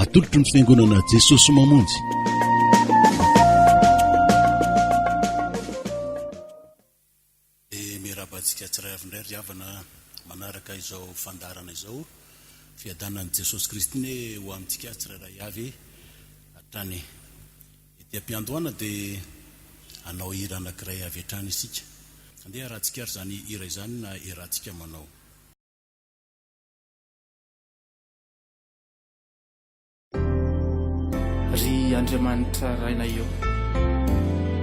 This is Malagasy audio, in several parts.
Atolotry ny Fiangonana Jesosy Mamonjy. Dia miarahaba antsika tsiray avy indray ry havana manaraka izao fandaharana izao. Fiadanan'i Jesosy Kristy anie ho amintsika tsirairay avy hatrany. Ety am-piandohana dia hanao hira anankiray avy hatrany isika. Andeha harahantsika ary izany hira izany na iarahantsika manao. Ry Andriamanitra Rainay ô,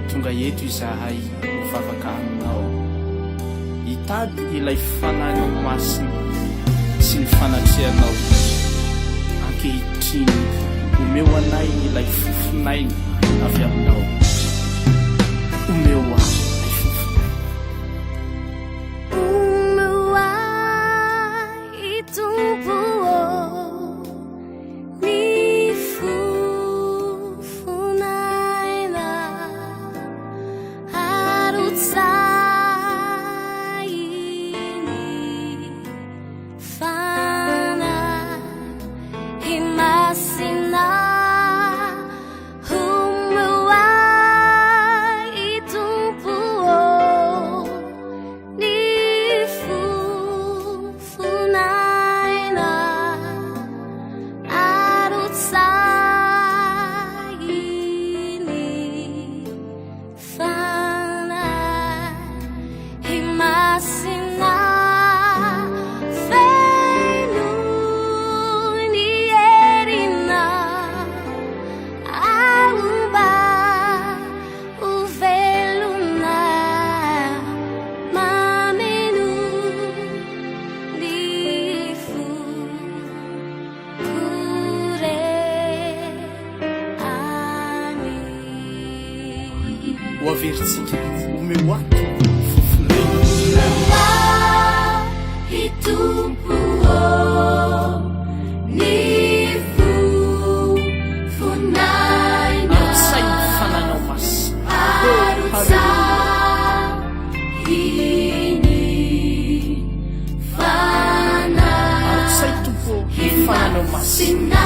tonga eto izahay mivavaka Aminao, hitady ilay Fanahinao Masina sy ny fanatrehanao. Ankehitriny, omeo anay ilay fofon'aina avy Aminao. Omeo ahy ilay fofon'aina. Omeo ahy Tompo ô. Ny fofon'aina arotsahin'ny Fanahy Masina. Omeo ahy Tompo ô, ny fofon'aina arotsahin'ny Fanahy Masina. Feno ny herinao aho mba ho velona mameno ny foko re any. Ho averintsika, omeo ahy Tompo ny fofon'aina. Omeo ahy Tompo ô ny fofon'aina. Arotsahy ny Fanahinao Masina. Haleloia. Arotsahy Tompo ô ny Fanahinao Masina.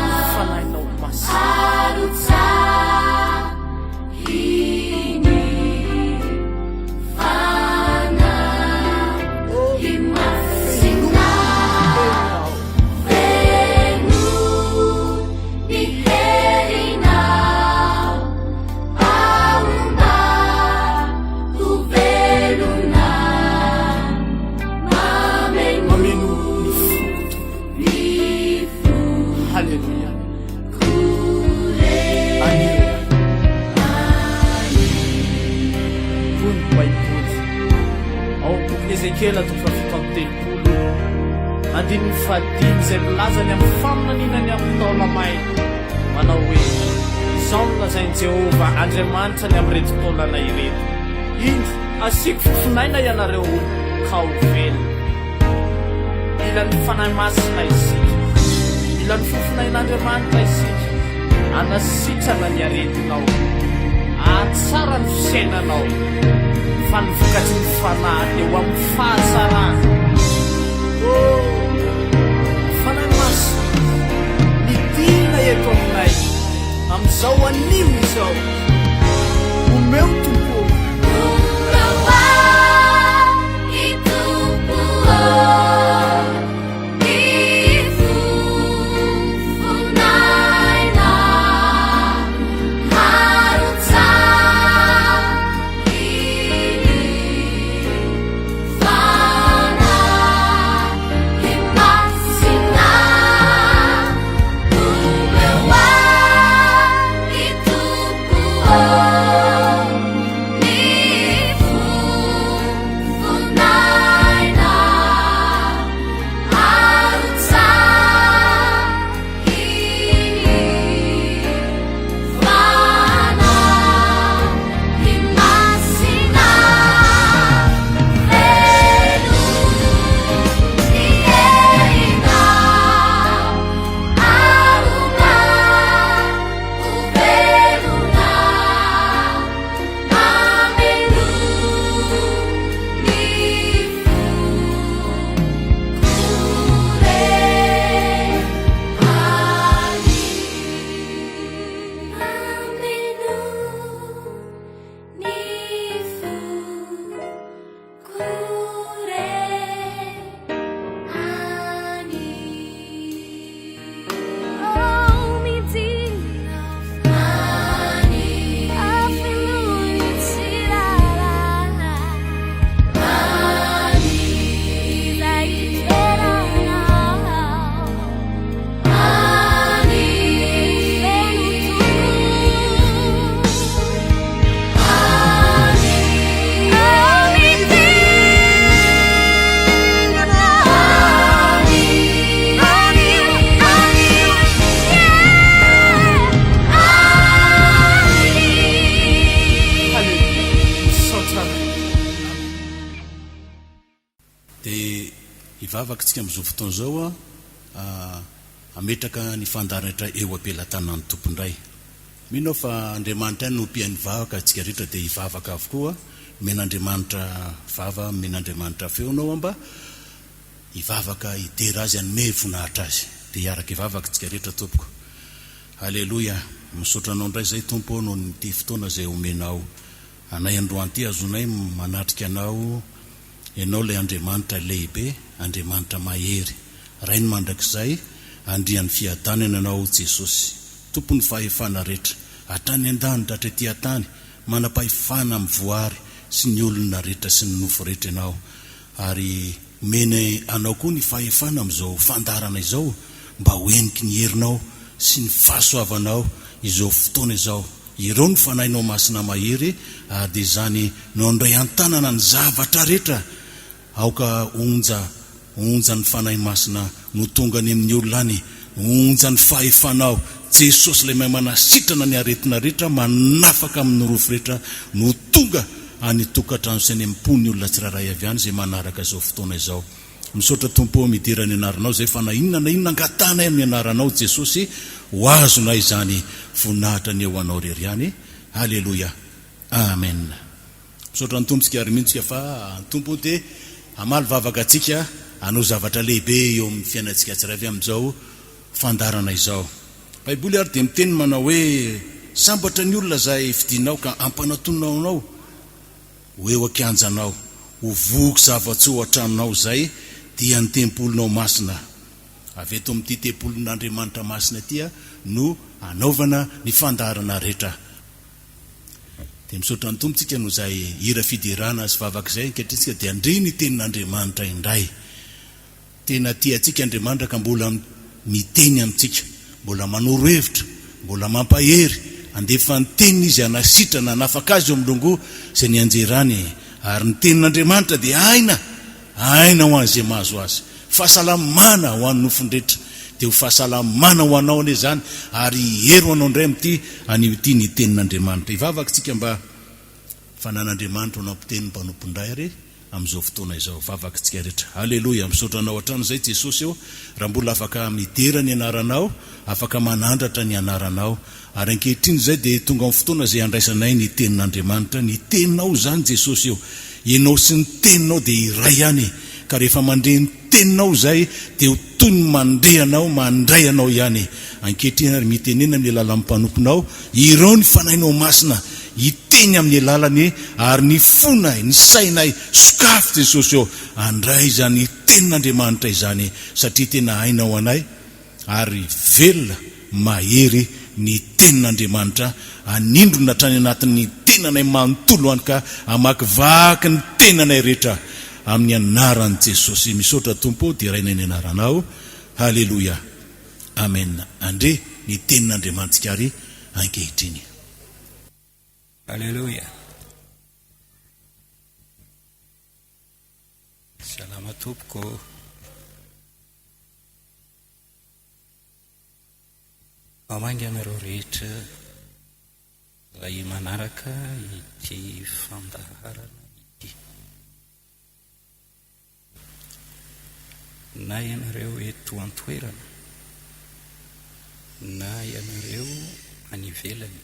Arotsahy ny Fanahinao Masina. Mameno ny foko Tompo. Haleloia. Anio. Hoy ny Baiboly ao amin'ny bokin'i Ezekiela toko fahafito amby 30, andininy fahadimy izay milaza ny amin'ny faminaniana ny amin'ny taona maina, manao hoe, Izao no lazain'i Jehovah Andriamanitra ny amin'ireto taolana ireto, Indro, hasiako fofon'aina ianareo ka ho velona. Mila ny Fanahy Masina isika. Mila ny fofonain'Andriamanitra isika hanasitrana ny aretinao, hahatsara ny fiainanao, fa ny vokatry ny Fanahy dia ho amin'ny fahatsarana. Oh, Fanahy Masina, midina eto aminay amin'izao anio izao. Omeo Tompo ô. Omeo ahy Tompo ô, ny fofon'aina harotsahin'ny Fanahy. Hivavaka isika amin'izao fotoana izao hametraka ny fandaharana eo am-pelatanan'ny Tompo indray. Mino aho fa Andriamanitra ihany no mpihaino vavaka, antsika rehetra dia hivavaka avokoa. Omen'Andriamanitra vava, omen'Andriamanitra feo ianao mba hivavaka, hidera Azy, hanome voninahitra Azy. Dia hiaraka hivavaka isika rehetra tompoko. Aleloia! Misaotra Anao indray izay Tompo ô noho ny ity fotoana izay omenao anay androany ity azonay manatrika Anao, Ianao ilay Andriamanitra lehibe, Andriamanitra mahery, Rain'ny mandrakizay, Andrian'ny fiadanana Ianao Jesosy, Tompon'ny fahefana rehetra, hatrany an-danitra hatrety an-tany, manam-pahefana amin'ny voary sy ny olona rehetra sy ny nofo rehetra Ianao, ary omeny Anao koa ny fahefana amin'izao fandaharana izao mba ho heniky ny herinao sy ny fahasoavanao izao fotoana izao, Ireo ny Fanahinao Masina mahery ary dia izany no handray an-tanana ny zavatra rehetra. Aoka onja, onja ny Fanahy Masina no tonga any amin'ny olona any, onja ny fahefanao, Jesosy ilay mahay manasitrana ny aretina rehetra, manafaka amin'ny rofy rehetra no tonga any tokantrano sy any am-pon'ny olona tsirairay avy any izay manaraka izao fotoana izao. Misaotra Tompo ô midera ny anaranao zay fa na inona na inona angatahanay amin'ny anaranao Jesosy ho azonay izany voninahitra anie ho anao rery ihany Aleloia Amen Misaotra ny Tompo tsika ary mino tsika fa ny Tompo dia hamaly vavaka antsika hanao zavatra lehibe eo amin'ny fiainantsika tsirairay avy amin'izao fandaharana izao Baiboly ary dia miteny manao hoe sambatra ny olona izay fidinao ka ampanatonao anao Ho eo an-kianjanao, ho voky zava-tsoa ao an-tranonao izay, dia ny tempolinao masina. Avy eto amin'ity tempolin'Andriamanitra masina ity no hanaovana ny fandaharana rehetra. Dia misaotra ny Tompo tsika noho izay hira fiderana sy vavaka izay, ankehitriny tsika dia handre ny tenin'Andriamanitra indray. Tena tia antsika Andriamanitra ka mbola miteny amintsika, mbola manoro hevitra, mbola mampahery, handefa ny teniny Izy hanasitrana, hanafaka azy eo amin'ny longoa izay nianjerany, ary ny tenin'Andriamanitra dia aina, aina ho an'izay mahazo azy, fahasalamana ho an'ny nofon-drehetra, dia ho fahasalamana ho anao anie izany, ary hery ho anao indray amin'ity anio ity ny tenin'Andriamanitra. Hivavaka isika mba fanan'Andriamanitra ho nampiteny ny mpanompo indray ary. amin'izao fotoana izao. Vavakitsika rehetra. Aleloia! Misaotra Anao hatrany izay Jesosy ô, raha mbola afaka midera ny Anaranao, afaka manandratra ny Anaranao. Ary ankehitriny izay dia tonga amin'ny fotoana izay handraisanay ny Tenin'Andriamanitra, ny Teninao izany Jesosy ô. Ianao sy ny Teninao dia iray ihany, ka rehefa mandre ny Teninao izay dia ho toy ny mandre Anao, mandray Anao ihany. Ankehitriny ary mitenena amin'ny alalan'ny mpanomponao, ireo ny Fanahinao Masina, Hiteny amin'ny alalany ary ny fonay, ny sainay, sokafy Jesosy ô, handray izany tenin'Andriamanitra izany satria tena aina ho anay ary velona mahery ny tenin'Andriamanitra hanindrona hatrany anatin'ny tenanay manontolo hany ka hamakivaky ny tenanay rehetra amin'ny anaran'i Jesosy. Misaotra Tompo ô, deraina ny anaranao. Haleloia. Amen. Andre ny tenin'Andriamanitsika ary ankehitriny. Aleloia. Salama tompoko ô. Mamangy anareo rehetra izay manaraka ity fandaharana ity. Na ianareo eto an-toerana na ianareo any ivelany,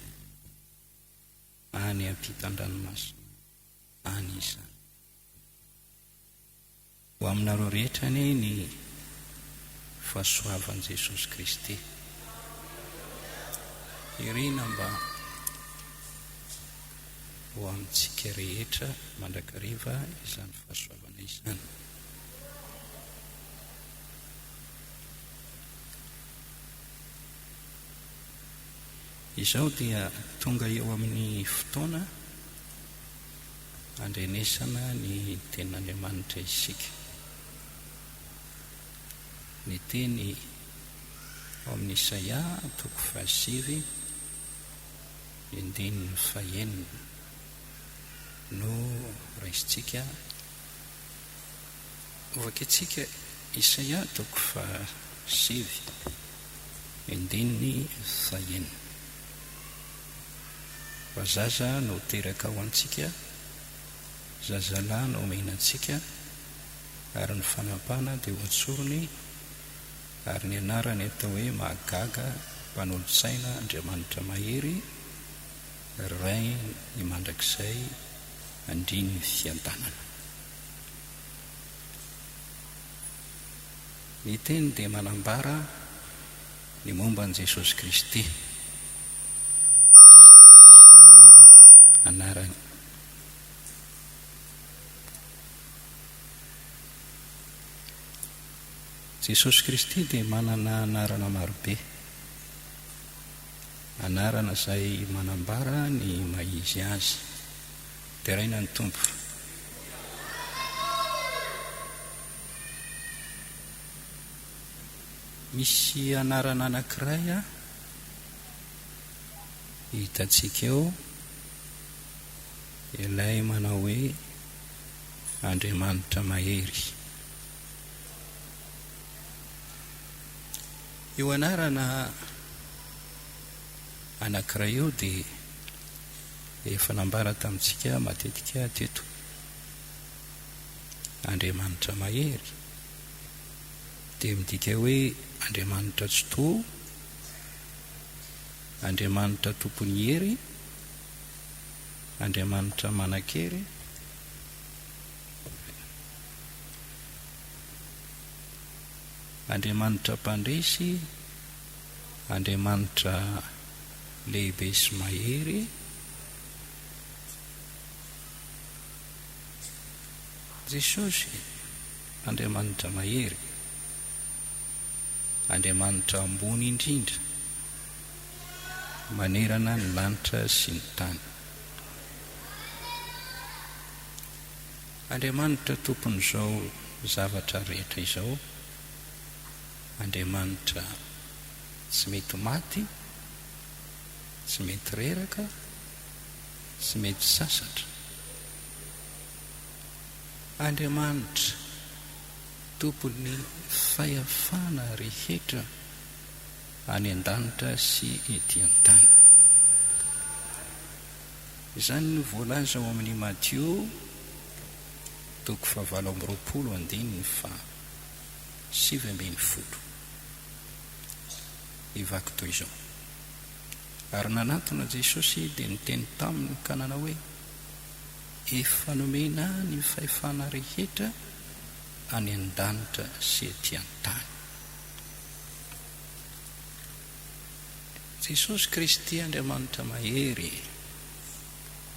any ampitan-dranomasina any izany. Ho aminareo rehetra anie ny fahasoavan'i Jesosy Kristy. Irina mba ho amintsika rehetra mandrakariva izany fahasoavana izany. Izao dia tonga eo amin'ny fotoana andrenesana ny Tenin'Andriamanitra isika. Ny teny ao amin'ny Isaia toko fahasivy ny andininy fahenina no raisintsika. Hovakintsika Isaia toko fahasivy andininy fahenina. Fa zaza no teraka ho antsika, zazalahy no omena antsika. Ary ny fanapahana dia hotsoriny, ary ny anarany atao hoe Mahagaga, Mpanolo-tsaina, Andriamanitra Mahery, Ray ny Mandrakizay, Andrian'ny Fiadanana. Ny teny dia manambara ny momba an'i Jesosy Kristy. Manambara ny anarany. Jesosy Kristy dia manana anarana marobe. Anarana izay manambara ny maha izy azy. Deraina ny Tompo. Misy anarana anankiray hitantsika eo, ilay manao hoe Andriamanitra Mahery. Io anarana anankiray io dia efa nambara tamintsika matetika teto. Andriamanitra Mahery dia midika hoe Andriamanitra Tsitoha, Andriamanitra Tompon'ny Hery, Andriamanitra Manan-kery, Andriamanitra Mpandresy, Andriamanitra Lehibe sy Mahery. Jesosy, Andriamanitra Mahery, Andriamanitra Ambony Indrindra manerana ny lanitra sy ny tany. Andriamanitra Tompon'izao zavatra rehetra izao, Andriamanitra tsy mety maty, tsy mety reraka, tsy mety sasatra. Andriamanitra Tompon'ny fahefana rehetra any an-danitra sy ety an-tany. Izany no voalaza ao amin'ny Matio toko fahavalo amby roapolo andininy faha 19. Hivaky toy izao. Ary nanatona Jesosy dia niteny taminy ka nanao hoe, Efa nomena ahy ny fahefana rehetra any an-danitra sy ety an-tany. Jesosy Kristy Andriamanitra Mahery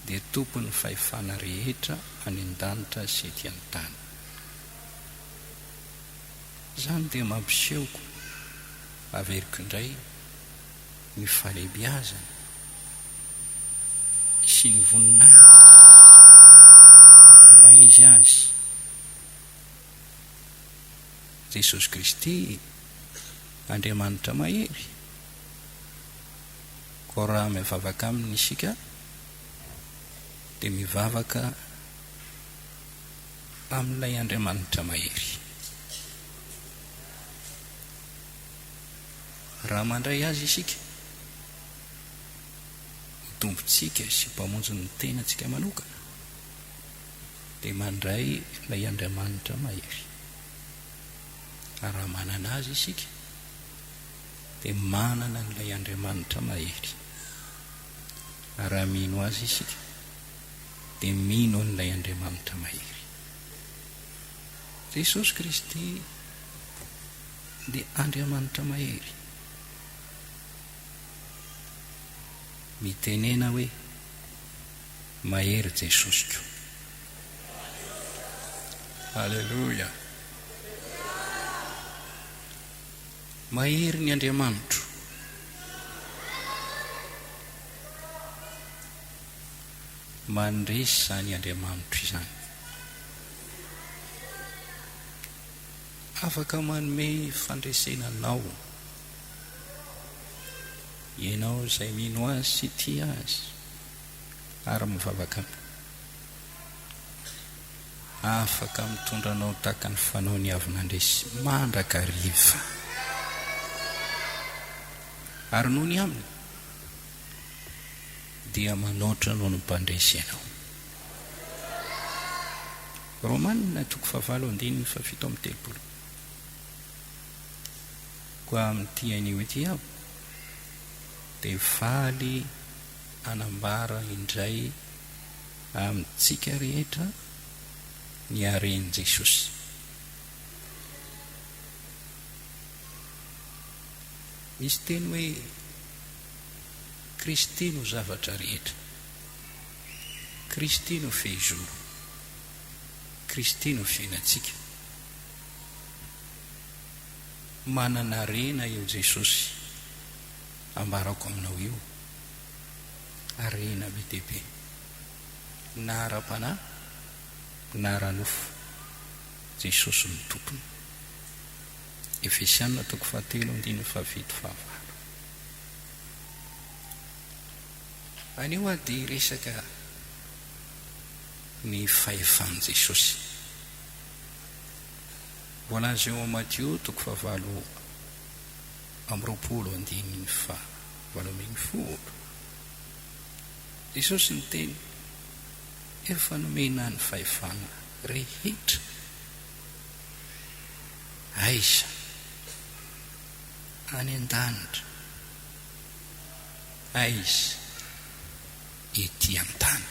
dia Tompon'ny fahefana rehetra any an-danitra sy ety an-tany. Izany dia mampiseho, averiko indray, ny fahalehibiazany sy ny voninahiny ary ny maha izy azy. Jesosy Kristy Andriamanitra mahery. Koa raha mivavaka Aminy isika dia mivavaka amin'ilay Andriamanitra mahery. Raha mandray Azy isika ho Tompontsika sy Mpamonjy ny tenantsika manokana, dia mandray ilay Andriamanitra mahery. Ary raha manana Azy isika, dia manana an'ilay Andriamanitra mahery. Ary raha mino Azy isika, dia mino an'ilay Andriamanitra mahery. Jesosy Kristy dia Andriamanitra mahery. Mitenena hoe, Mahery Jesosiko. Aleloia! Mahery ny Andriamanitro. Mandresy izany Andriamanitro izany. Afaka manome fandresena anao ianao izay mino Azy sy tia Azy ary mivavaka Aminy. Afaka mitondra anao tahaka ny fanaony avy nandresy mandrakariva. Ary noho ny Aminy dia manoatra noho ny mpandresy ianao. Romana toko fahavalo andininy fahafito amby telopolo. Koa amin'ity anio ity aho dia faly hanambara indray amintsika rehetra ny haren'i Jesosy. Misy teny hoe Kristy no zavatra rehetra. Kristy no fehizoro. Kristy no fiainantsika. Manana harena io Jesosy ambarako aminao io. Harena be dia be. Na ara-panahy na ara-nofo. Jesosy no tompony. Efesiana toko fahatelo andininy fahavito fahavalo. Anio aho dia hiresaka ny fahefan'i Jesosy. Voalaza eo amin'ny Matio toko fahavalo amby 20 andininy faha-18. Jesosy niteny, Efa nomena ny fahefana rehetra. Aiza? Any an-danitra. Aiza? Ety an-tany.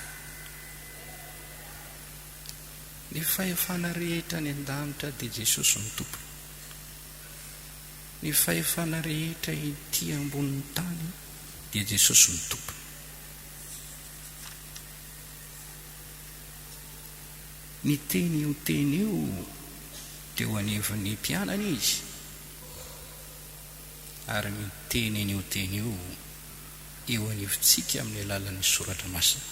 Ny fahefana rehetra any an-danitra dia Jesosy no tompony. Ny fahefana rehetra ety ambonin'ny tany dia Jesosy no tompony. Niteny io teny io teo anivon'ny mpianany Izy, ary miteny an'io teny io eo anivontsika amin'ny alalan'ny Soratra Masina.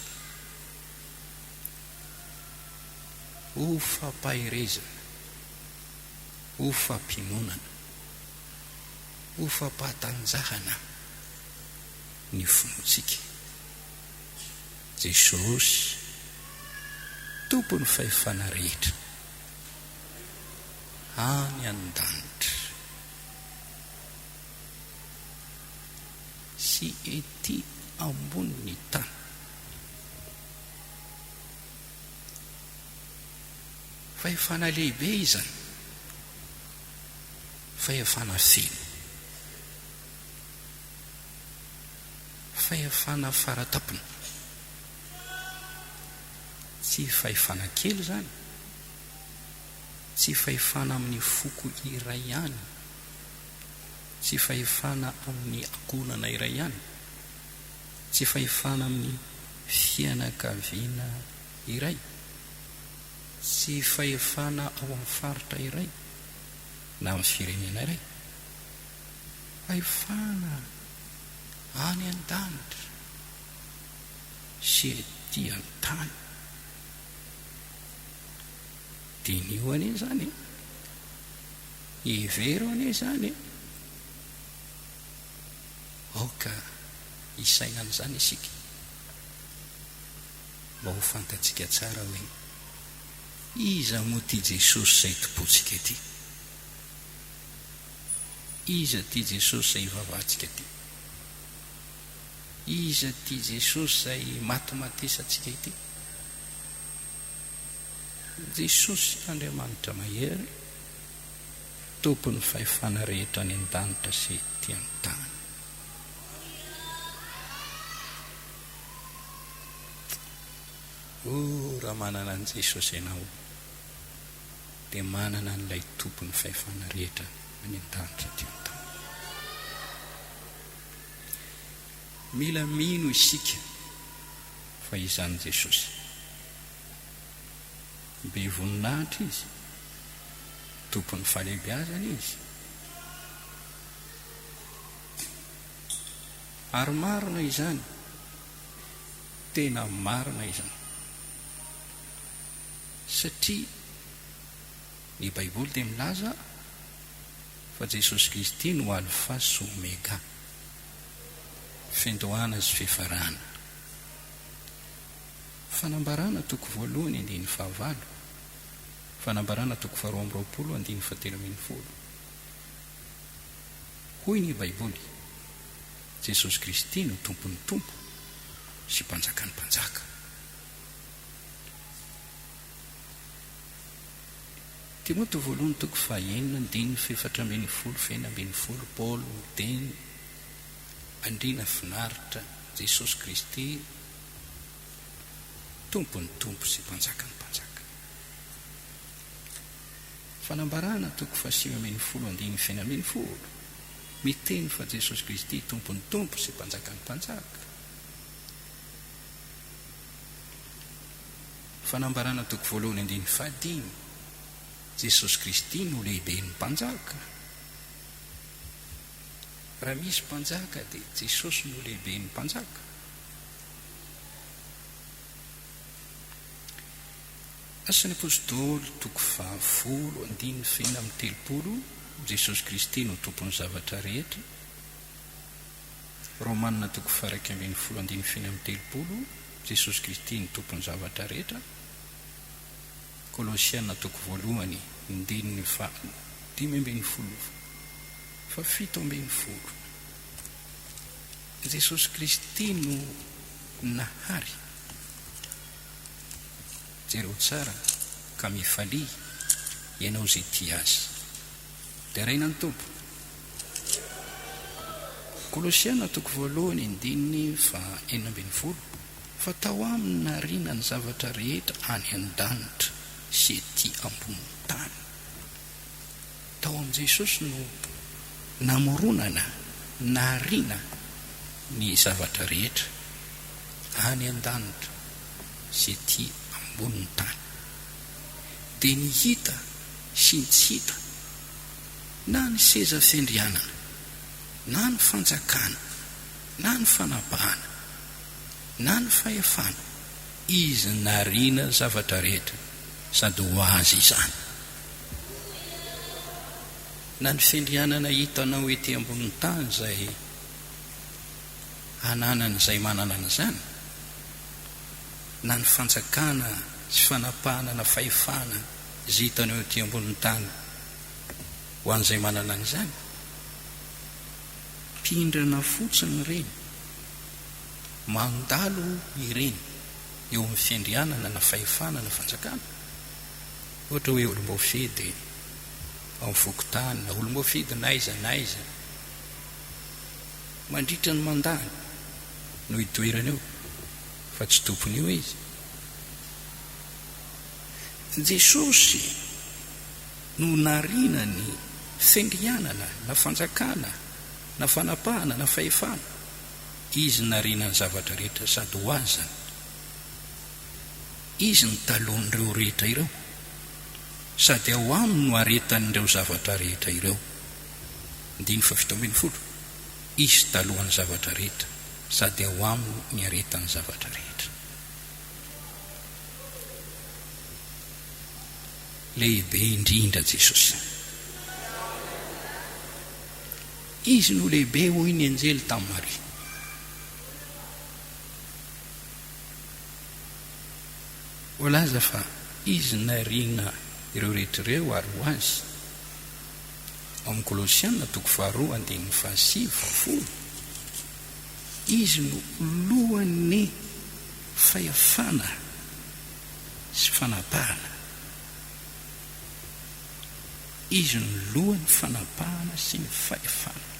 Ho fampaherezana, ho fampiononana, ho fampahatanjahana ny finoantsika. Jesosy, Tompon'ny fahefana rehetra, any an-danitra sy ety ambonin'ny tany. Fahefana lehibe izany, fahefana feno. Fahefana faratampony. Tsy fahefana kely izany. Tsy fahefana amin'ny foko iray ihany. Tsy fahefana amin'ny ankohonana iray ihany. Tsy fahefana amin'ny fianakaviana iray. Tsy fahefana ao amin'ny faritra iray na amin'ny firenena iray. Fahefana any an-danitra sy ety an-tany. Diniho anie izany e! Hevero anie izany e! Aoka hisaina an'izany isika mba ho fantatsika tsara hoe iza moa ity Jesosy izay tompontsika ity. Iza ity Jesosy izay ivavahantsika ity? Iza ity Jesosy izay imatimatesantsika ity? Jesosy Andriamanitra Mahery, Tompon'ny fahefana rehetra any an-danitra sy ety an-tany. Oh, raha manana an'i Jesosy ianao! dia manana an'ilay Tompon'ny fahefana rehetra any an-danitra aty an-tany. Mila mino isika fa izany Jesosy. Be voninahitra Izy, Tompon'ny fahalehibiazana Izy. Ary marina izany, tena marina izany. Satria ny Baiboly dia milaza fa Jesosy Kristy no Alfa sy Omega, fiandohana sy fiafarana. Fanambarana toko voalohany andininy fahavalo, Fanambarana toko faharoa amby 20 andininy fahatelo ambin'ny folo. Hoy ny Baiboly, Jesosy Kristy no Tompon'ny tompo sy Mpanjakan'ny mpanjaka. Timoty voalohany toko fahenina andininy fahefatra ambinifolo fahenina ambinifolo Paoly miteny Andriana finaritra Jesosy Kristy Tompon'ny tompo sy Mpanjakan'ny mpanjaka. Fanambarana toko fahasivy ambinifolo andininy fahenina ambinifolo miteny fa Jesosy Kristy Tompon'ny tompo sy Mpanjakan'ny mpanjaka. Fanambarana toko voalohany andininy fahadimy, Jesosy Kristy no lehiben'ny mpanjaka. Raha misy mpanjaka dia Jesosy no lehiben'ny mpanjaka. Asan'ny Apostoly toko fahafolo andininy fahenina amby telopolo, Jesosy Kristy no Tompon'ny zavatra rehetra. Romana toko faha-iraika ambinifolo andininy fahenina amby telopolo, Jesosy Kristy no Tompon'ny zavatra rehetra. Kolosiana toko voalohany andininy faha 15 faha 17, Jesosy Kristy no nahary. Jereo tsara ka mifalia ianao izay tia Azy. Deraina ny Tompo. Kolosiana toko voalohany andininy faha 16, Fa tao aminy nariana ny zavatra rehetra any an-danitra sy ety ambonin'ny tany. Tao amin'i Jesosy no namoronana, nahariana ny zavatra rehetra any an-danitra sy ety ambonin'ny tany. Dia ny hita sy ny tsy hita, na ny seza fiandrianana, na ny fanjakana, na ny fanapahana, na ny fahefana, Izy nariana zavatra rehetra sady ho Azy izany. Na ny fiandrianana hitanao ety ambonin'ny tany izay ananan'izay manana an'izany, na ny fanjakana sy fanapahana na fahefana izay hitanao ety ambonin'ny tany ho an'izay manana an'izany. Mpindrana fotsiny ireny, mandalo ireny eo amin'ny fiandrianana na fahefana na fanjakana. Ohatra hoe olom-boafidy ao amin'ny fokontany na olom-boafidy na aiza na aiza. Mandritra ny mandany no itoerany eo fa tsy tompony eo izy. Jesosy no nariana ny fiandrianana na fanjakana na fanapahana na fahefana. Izy nariana ny zavatra rehetra sady ho Azy izany. Izy no talohan'ireo rehetra ireo sady ao Aminy no aretan'ireo zavatra rehetra ireo. Andininy faha 17, Izy talohan'ny zavatra rehetra sady ao Aminy ny aretan'ny zavatra rehetra. Lehibe indrindra Jesosy. Izy no lehibe hoy ny anjely tamin'i Maria. Voalaza fa Izy nariana ireo rehetra ireo ary ho Azy. Ao amin'ny Kolosiana toko faharoa andininy fahasivy fahafolo, Izy no lohan'ny fahefana sy fanapahana. Izy no lohan'ny fanapahana sy ny fahefana.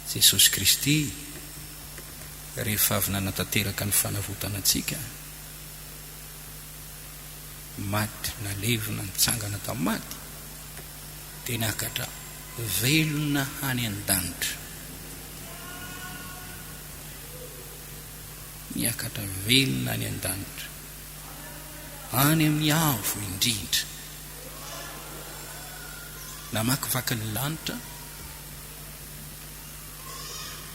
Jesosy Kristy, rehefa avy nanatanteraka ny fanavotana antsika, maty, nalevina, nitsangana tamin'ny maty, dia niakatra velona any an-danitra. Niakatra velona any an-danitra, any amin'ny avo indrindra. Namakivaky ny lanitra,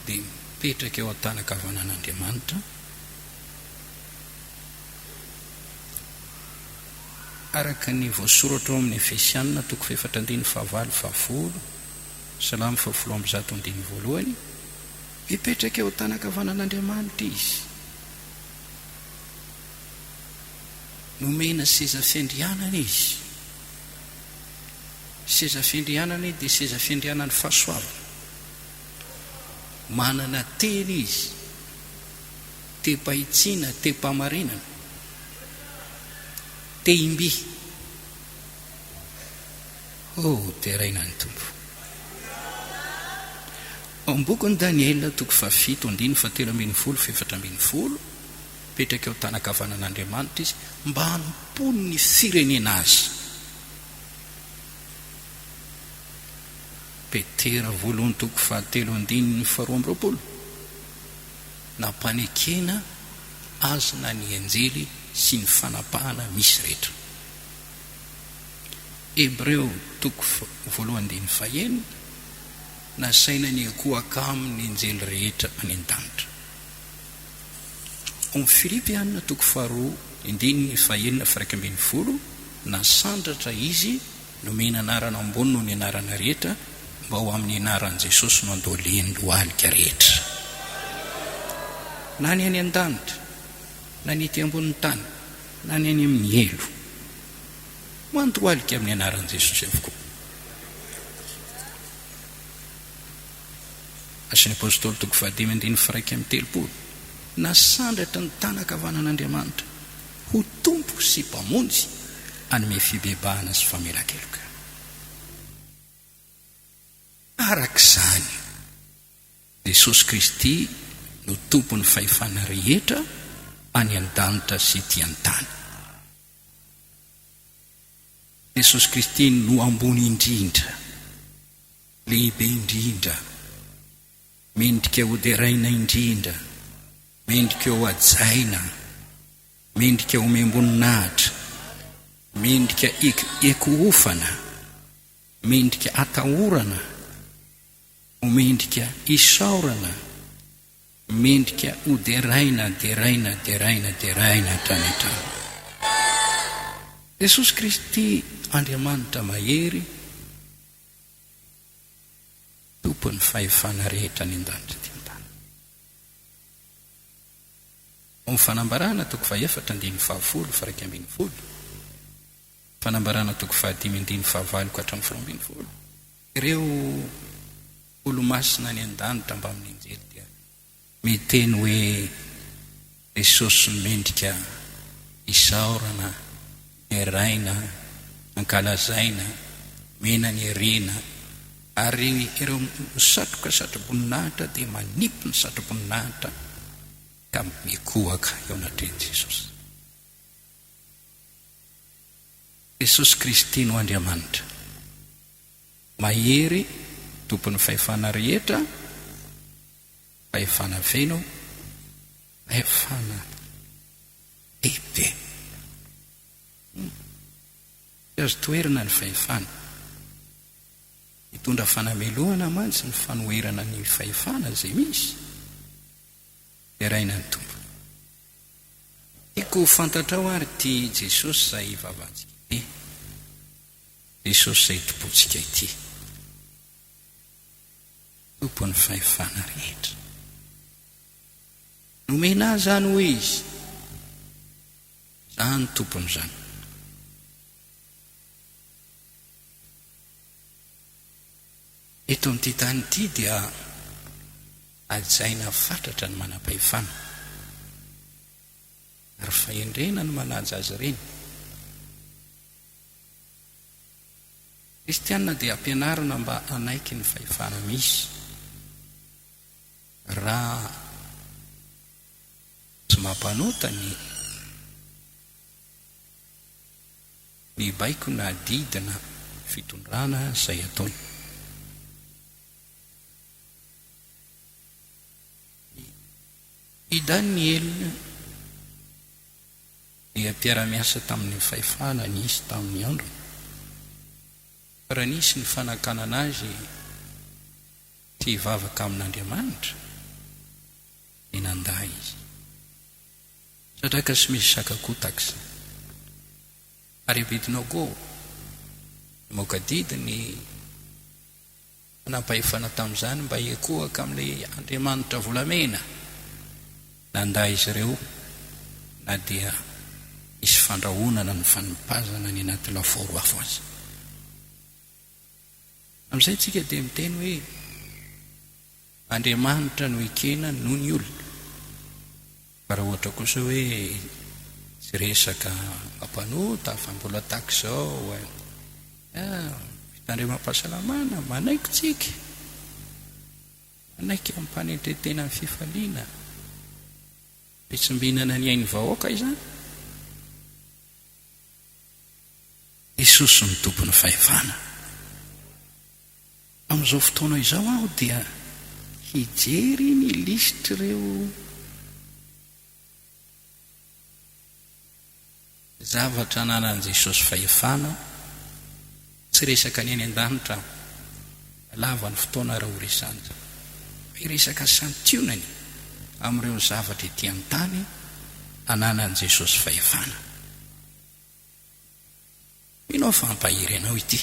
dia mipetraka eo an-tanan-kavanan'Andriamanitra. Araka ny voasoratra ao amin'ny Efesiana toko fahefatra andininy fahavalo fahafolo, Salamo fahafolo ambizato andininy voalohany, mipetraka eo an-tanan-kavanan'Andriamanitra izy. Nomena seza fiandrianana izy. Seza fiandrianana dia seza fiandrianan'ny fahasoavana. Manana teny izy. Tem-pahitsiana, tem-pahamarinana. Tehim-by. Oh, deraina ny Tompo. Ao amin'ny bokin'i Daniela, toko fahafito, andininy fahatelo ambin'ny folo faha-14, mipetraka eo an-tanan-kavanan'Andriamanitra izy mba hanompoany ny firenena azy. Petera voalohany toko fahatelo andininy faharoa amby roapolo, Nampanekena azy na ny anjely sy ny fanapahana misy rehetra. Hebreo toko voalohany andininy fahenina, Nasaina niankohoka aminy ny anjely rehetra any an-danitra. Ao amin'ny Filipiana toko faharoa andininy fahenina faha-11, Nasandratra izy, nomena anarana ambony noho ny anarana rehetra, mba ho amin'ny anaran'i Jesosy no andohalehan'ny lohalika rehetra, na ny any an-danitra, na ny ety ambonin'ny tany, na ny any amin'ny helo. Mandohalika amin'ny anaran'i Jesosy avokoa. Asan'ny Apostoly toko fahadimy andininy faha-31, Nasandratra ny tanan-kavanan'Andriamanitra ho Tompo sy Mpamonjy hanome fibebahana sy famelan-keloka. Araka izany, Jesosy Kristy no Tompon'ny fahefana rehetra any an-danitra sy ety an-tany. Jesosy Kristy no ambony indrindra, lehibe indrindra, mendrika hoderaina indrindra, mendrika hohajaina, mendrika homem-boninahitra, mendrika ekohofana, mendrika atahorana, ho mendrika isaorana, mendrika hoderaina, deraina, deraina, deraina hatrany hatrany. Jesosy Kristy Andriamanitra mahery, Tompon'ny fahefana rehetra any an-danitra aty an-tany. Ao amin'ny Fanambarana toko fahefatra andininy fahafolo faha-11, Fanambarana toko fahadimy andininy fahavalo ka hatramin'ny faharoa ambin'ny folo, ireo olomasina any an-danitra mbamin'ny anjely dia miteny hoe, Jesosy mendrika isaorana, deraina, ankalazaina, omena ny harena, ary ireo misatroka satroboninahitra dia manipy ny satroboninahitra ka mikohaka eo anatrehan'i Jesosy. Jesosy Kristy no Andriamanitra mahery, Tompon'ny fahefana rehetra, fahefana feno, fahefana lehibe. Tsy azo toherina ny fahefana. Mitondra fanamelohana mantsy ny fanoherana ny fahefana izay misy. Deraina ny Tompo. Tiako ho fantatrao ary ity Jesosy izay ivavahantsika ity, Jesosy izay itompoantsika ity. Tompon'ny fahefana rehetra. Nomena ahy izany hoy Izy. Izaho no tompon'izany. Eto amin'ity tany ity dia hajaina fatratra ny manam-pahefana, ary fahendrena ny manaja azy ireny. Kristiana dia ampianarina mba hanaiky ny fahefana misy, raha tsy mampanota ny ny baiko na didy na fitondrana izay ataony. I Daniela dia mpiara-miasa tamin'ny fahefana nisy tamin'ny androny. Fa raha nisy ny fanakanana azy tsy hivavaka amin'Andriamanitra, dia nandà izy. Sadraka sy Mesaka koa tahaka izany. Ary Abednego namoaka didy ny manampahefana tamin'izany mba hikohaka amin'ilay andriamanitra volamena. Nandà izy ireo na dia nisy fandrahonana ny fanipazana any anaty lafaoro afo aza. Amin'izay isika dia miteny hoe Andriamanitra no ekena noho ny olona. Fa raha ohatra kosa hoe. Tsy resaka mampanota fa mbola tahaka izao eh. Ah, fitandremam-pahasalamana, manaiky tsika. Manaiky amim-panetren-tena amin'ny fifaliana. Fitsimbinana ny ain'ny vahoaka izany. Jesosy no tompon'ny fahefana. Amin'izao fotoana izao aho dia hijery ny lisitr'ireo zavatra ananan'i Jesosy fahefana, tsy resaka ny any an-danitra aho, lava ny fotoana raha ho resahana izany, fa hiresaka santionany amin'ireo zavatra ety an-tany ananan'i Jesosy fahefana. Mino aho fa hampahery anao ity.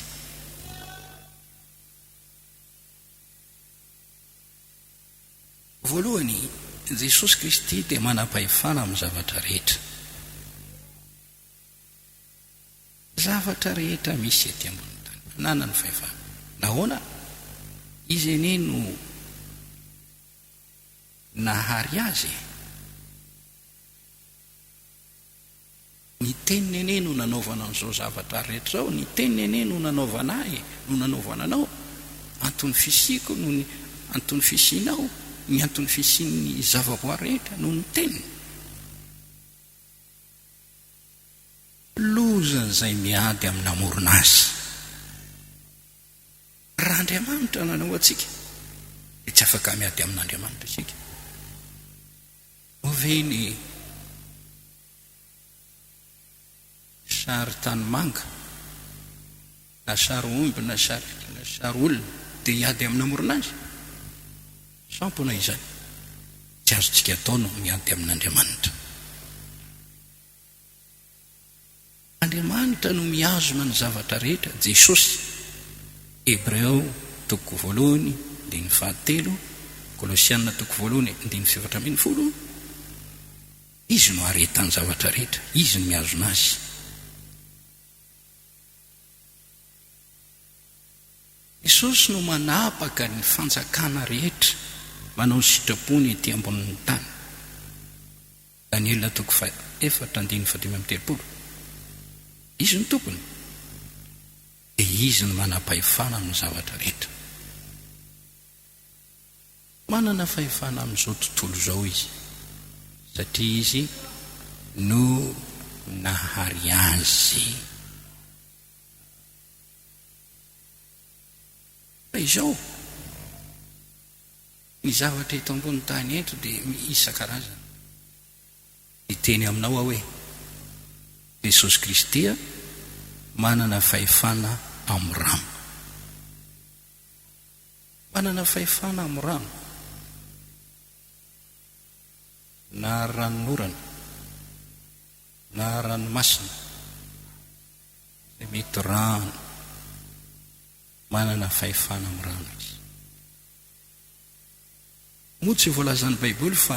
Voalohany, Jesosy Kristy dia manam-pahefana amin'ny zavatra rehetra. Zavatra rehetra misy ety ambonin'ny tany. Ananany fahefana. Nahoana? Izy anie no nahary azy e. Ny teniny anie no nanaovana an'izao zavatra rehetra izao, ny teniny anie no nanaovana ahy e, no nanaovana anao, anton'ny fisiako no ny anton'ny fisianao, ny anton'ny fisian'ny zavaboary rehetra noho ny teniny. Lozan'izay miady amin'ny namorona azy. Raha Andriamanitra nanao antsika, dia tsy afaka miady amin'Andriamanitra isika. Moa ve ny sary tanimanga na sary omby na sary na sary olona dia hiady amin'ny namorona azy? Sampona izany. Tsy azontsika atao no miady amin'Andriamanitra. Andriamanitra no mihazona ny zavatra rehetra, Jesosy, Hebreo toko voalohany andininy fahatelo, Kolosiana toko voalohany andininy 14, Izy no aretan'ny zavatra rehetra, Izy no mihazona azy. Jesosy no manapaka ny fanjakana rehetra, manao ny sitrapony ety ambonin'ny tany. Daniela toko faha-efatra andininy faha-35. Izy no tompony, dia Izy no manam-pahefana amin'ny zavatra rehetra. Manana fahefana amin'izao tontolo izao Izy, satria Izy no nahary azy. Fa izao, Ny zavatra eto ambony tany eto dia isan-karazany. Hiteny aminao aho hoe, Jesosy Kristy manana fahefana amin'ny rano. Manana fahefana amin'ny rano. Na ranonorana, na ranomasina, izay mety rano. Manana fahefana amin'ny rano izy. Moa tsy voalazan'ny Baiboly fa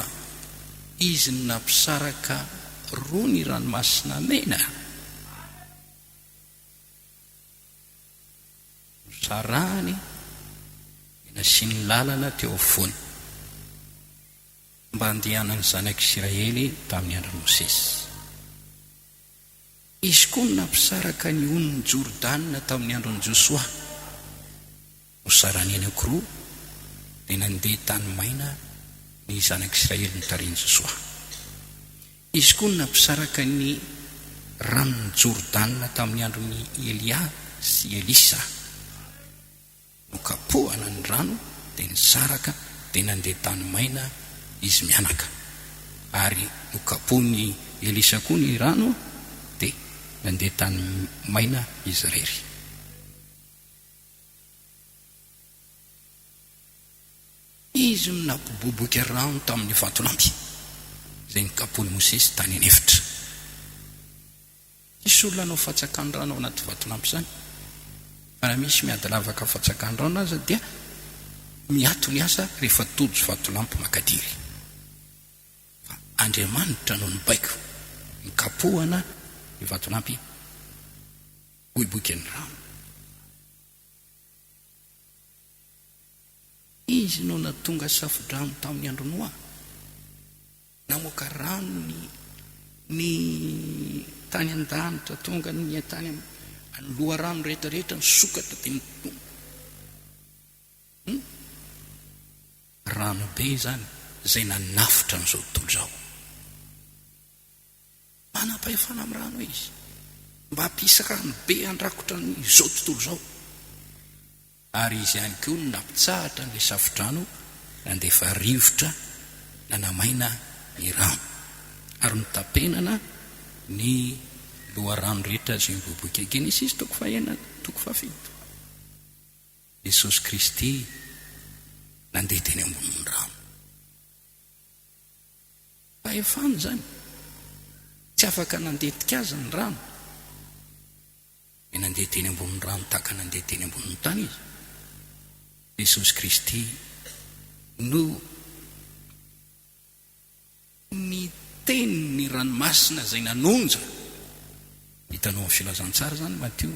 izy no nampisaraka roa ny Ranomasina Mena? Nosarahany dia nasiany lalana teo afovoany mba handehanan'ny zanak'Isiraely tamin'ny andron'i Mosesy. Izy koa no nampisaraka ny onin'i Jordana tamin'ny andron'i Josoa. Nosarahany anankiroa, dia nandeha tany maina ny zanak'Israely notarihin'i Josoa. Izy koa no nampisaraka ny ranon'i Jordana tamin'ny andron'i Elia sy Elisa. Nokapohana ny rano dia nisaraka dia nandeha tany maina izy mianaka. Ary nokapohin'i Elisa koa ny rano dia nandeha tany maina izy irery. Izy no nampiboiboika rano tamin'ny vatolampy izay nokapohin'i Mosesy tany an'efitra. Tsisy olona hanao fatsakan-drano ao anaty vatolampy izany. Fa raha misy miady lavaka fatsakan-drano aza dia miato ny asa rehefa tojo vatolampy makadiry. Fa Andriamanitra no nibaiko ny kapohana ny vatolampy boiboikin'ny rano. Izy no nahatonga safodrano tamin'ny andro Noa. Namoaka rano ny. Ny tany an-danitra tonga ny tany amin'ny loharano rehetra rehetra nisokatra dia nitombo. Hum? Rano be izany izay nanafotra an'izao tontolo izao. Manam-pahefana amin'ny rano izy mba hampisy rano be handrakotra an'izao tontolo izao. Ary izy ihany koa no nampitsahatra an'ilay safodrano nandefa rivotra nanamaina ny rano, ary notapenana ny loharano rehetra izay miboiboika. Genesisy toko fahenina toko fahafito. Jesosy Kristy nandeha teny ambonin'ny rano. Fahefana izany. Tsy afaka nandentika azy ny rano. Dia nandeha teny ambonin'ny rano tahaka nandeha teny ambonin'ny tany izy. Jesosy Kristy no niteny ny ranomasina izay nanonja. Hitanao amin'ny filazantsara izany, Matio,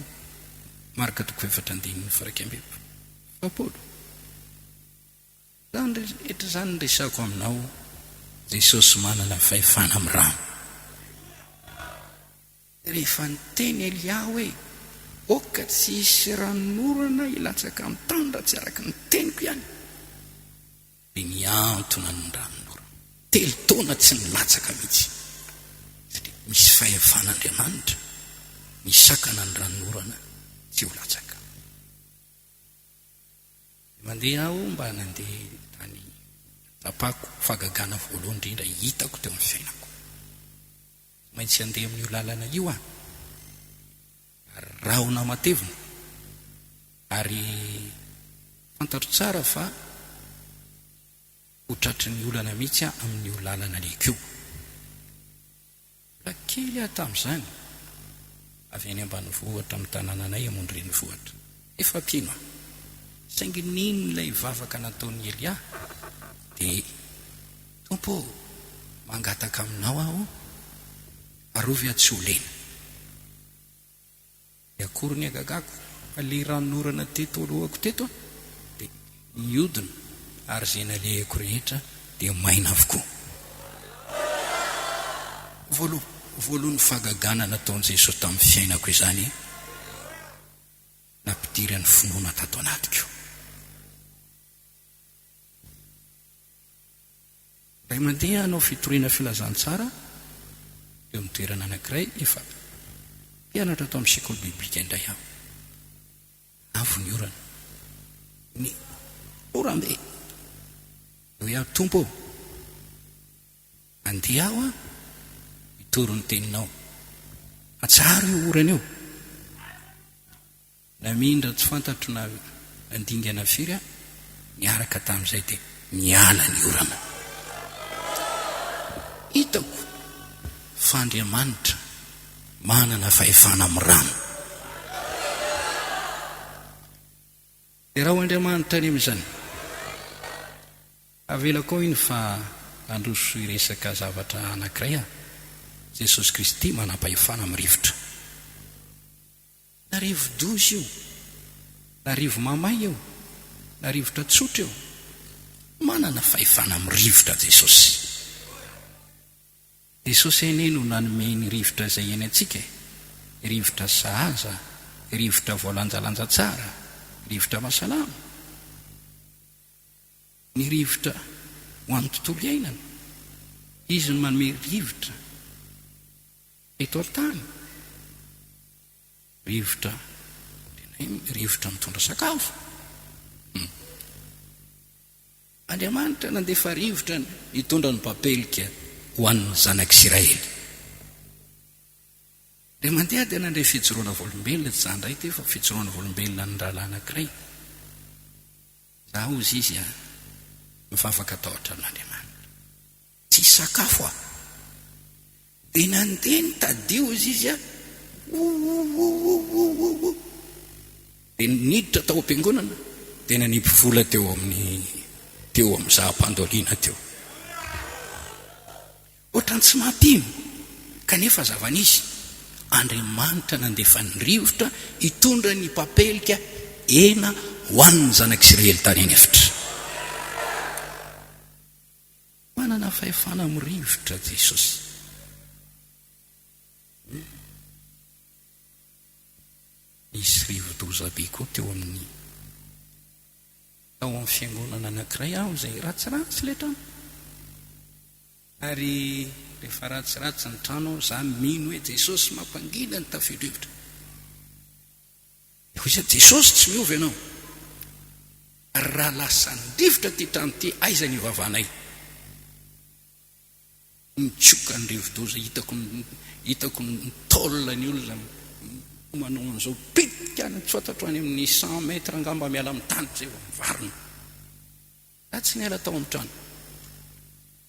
Marka toko fahefatra andininy faha-41. Izany rehetra izany no resako aminao, Jesosy manana fahefana amin'ny rano. Rehefa niteny Elia hoe, Aoka tsy hisy ranonorana hilatsaka amin'ny tany raha tsy araka ny teniko ihany, dia nihantona ny ranonorana. Telo taona tsy nilatsaka mihitsy, satria misy fahefan'Andriamanitra misakana ny ranonorana tsy ho latsaka. Mandeha aho mba nandeha tany Tapako, fahagagana voalohany indrindra hitako teo amin'ny fiainako. Tsy maintsy handeha amin'io lalana io aho. Ary rahona matevina. Ary fantatro tsara fa ho tratry ny olana mihitsy aho amin'io lalana alehako io. Mbola kely aho tamin'izany, avy any ambanivohitra amin'ny tanànanay hamonjy renivohitra. Efa mpino aho. Saingy nino ilay vavaka nataon'i Elia, dia, Tompo ô, mangataka aminao aho, arovy aho tsy ho lena. Dia akory ny hagagako fa le ranonorana teto alohako teto an, dia nihodina ary izay nalehako rehetra dia maina avokoa. Voaloha, voaloha ny fahagagana nataon'i Jesoa tamin'ny fiainako izany nampidirany finoana tato anatiko. Ray mandeha hanao fitoriana filazantsara eo amin'ny toerana anankiray efa mpianatra tao amin'ny sekoly biblika indray aho. Avo ny orana. Ny oram-be. Hoy aho, Tompo ô, andeha aho an, hitory ny teninao. Atsaharo io orana io. Namindra tsy fantatro na nandingana firy aho niaraka tamin'izay dia niala ny orana. Hitako fa Andriamanitra manana fahefana amin'ny rano. Derao Andriamanitra anie amin'izany. Avelako ao iny fa handroso hiresaka zavatra anankiray aho. Jesosy Kristy manam-pahefana amin'ny rivotra. Na rivo-doza io, na rivo-mamay io, na rivotra tsotra io, manana fahefana amin'ny rivotra Jesosy. Jesosy anie no nanome ny rivotra izay iainantsika e, rivotra sahaza, rivotra voalanjalanja tsara, rivotra mahasalama, ny rivotra ho an'ny tontolo iainana. Izy no manome rivotra. Eto an-tany, rivotra tena rivotra mitondra sakafo. Hum. Andriamanitra nandefa rivotra nitondra ny papelika ho an'ny zanak'Isiraely. Dia mandeha dia nandre fijoroana volombelona, tsy za indray ity fa fijoroana volombelona ny rahalahy anankiray. Za hozy izy a, mivavaka tao an-tranon'Andriamanitra. Tsisy sakafo aho. Dia nandeha nitady hozy izy a, ououououououou. Dia niditra tao am-piangonana, dia nanipy vola teo amin'ny teo amin'ny zaham-pandoliana teo. Ohatran'ny tsy mampino, kanefa zava-nisy. Andriamanitra nandefa ny rivotra hitondra ny papelika hena ho an'ny zanak'Isiraely tany an'efitra. Manana fahefana amin'ny rivotra Jesosy. Nisy rivo-doza be koa teo amin'ny tao amin'ny fiangonana anankiray aho izay ratsiratsy ilay trano. Ary rehefa ratsiratsy ny trano, za mino hoe Jesosy mampangina ny tafio-drivotra. Dia hoy izy, Jesosy tsy miova ianao. Ary raha lasan'ny rivotra ity trano ity, aiza ny hivavanay? Mitsoka ny rivodoza, hitako hitako ny tôle ny olona manao an'izao pitika any tsy fantatro any amin'ny cent mètres angamba miala amin'ny tany izay vao mivarina. Za tsy niala tao amin'ny trano.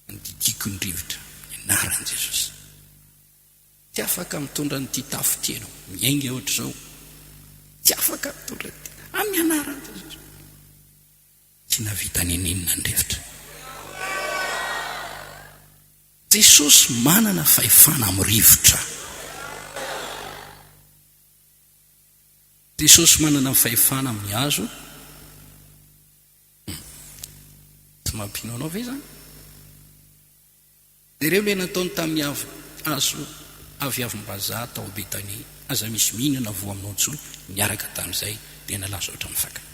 Nodidiako ny rivotra, ny anaran'i Jesosy. Tsy afaka mitondra an'ity tafo ity ianao. Miainga ohatr'izao. Tsy afaka mitondra an'ity. Amin'ny anaran'i Jesosy. Tsy nahavita n'inon'inona ny rivotra. Jesosy manana fahefana amin'ny rivotra. Jesosy manana fahefana amin'ny hazo. Tsy mampino anao ve izany? Jereo ilay nataony tamin'ny hazo aviavim-bazaha tao Betania, Aza misy mihinana voa aminao intsony, niaraka tamin'izay dia nalaza ohatran'ny fakany.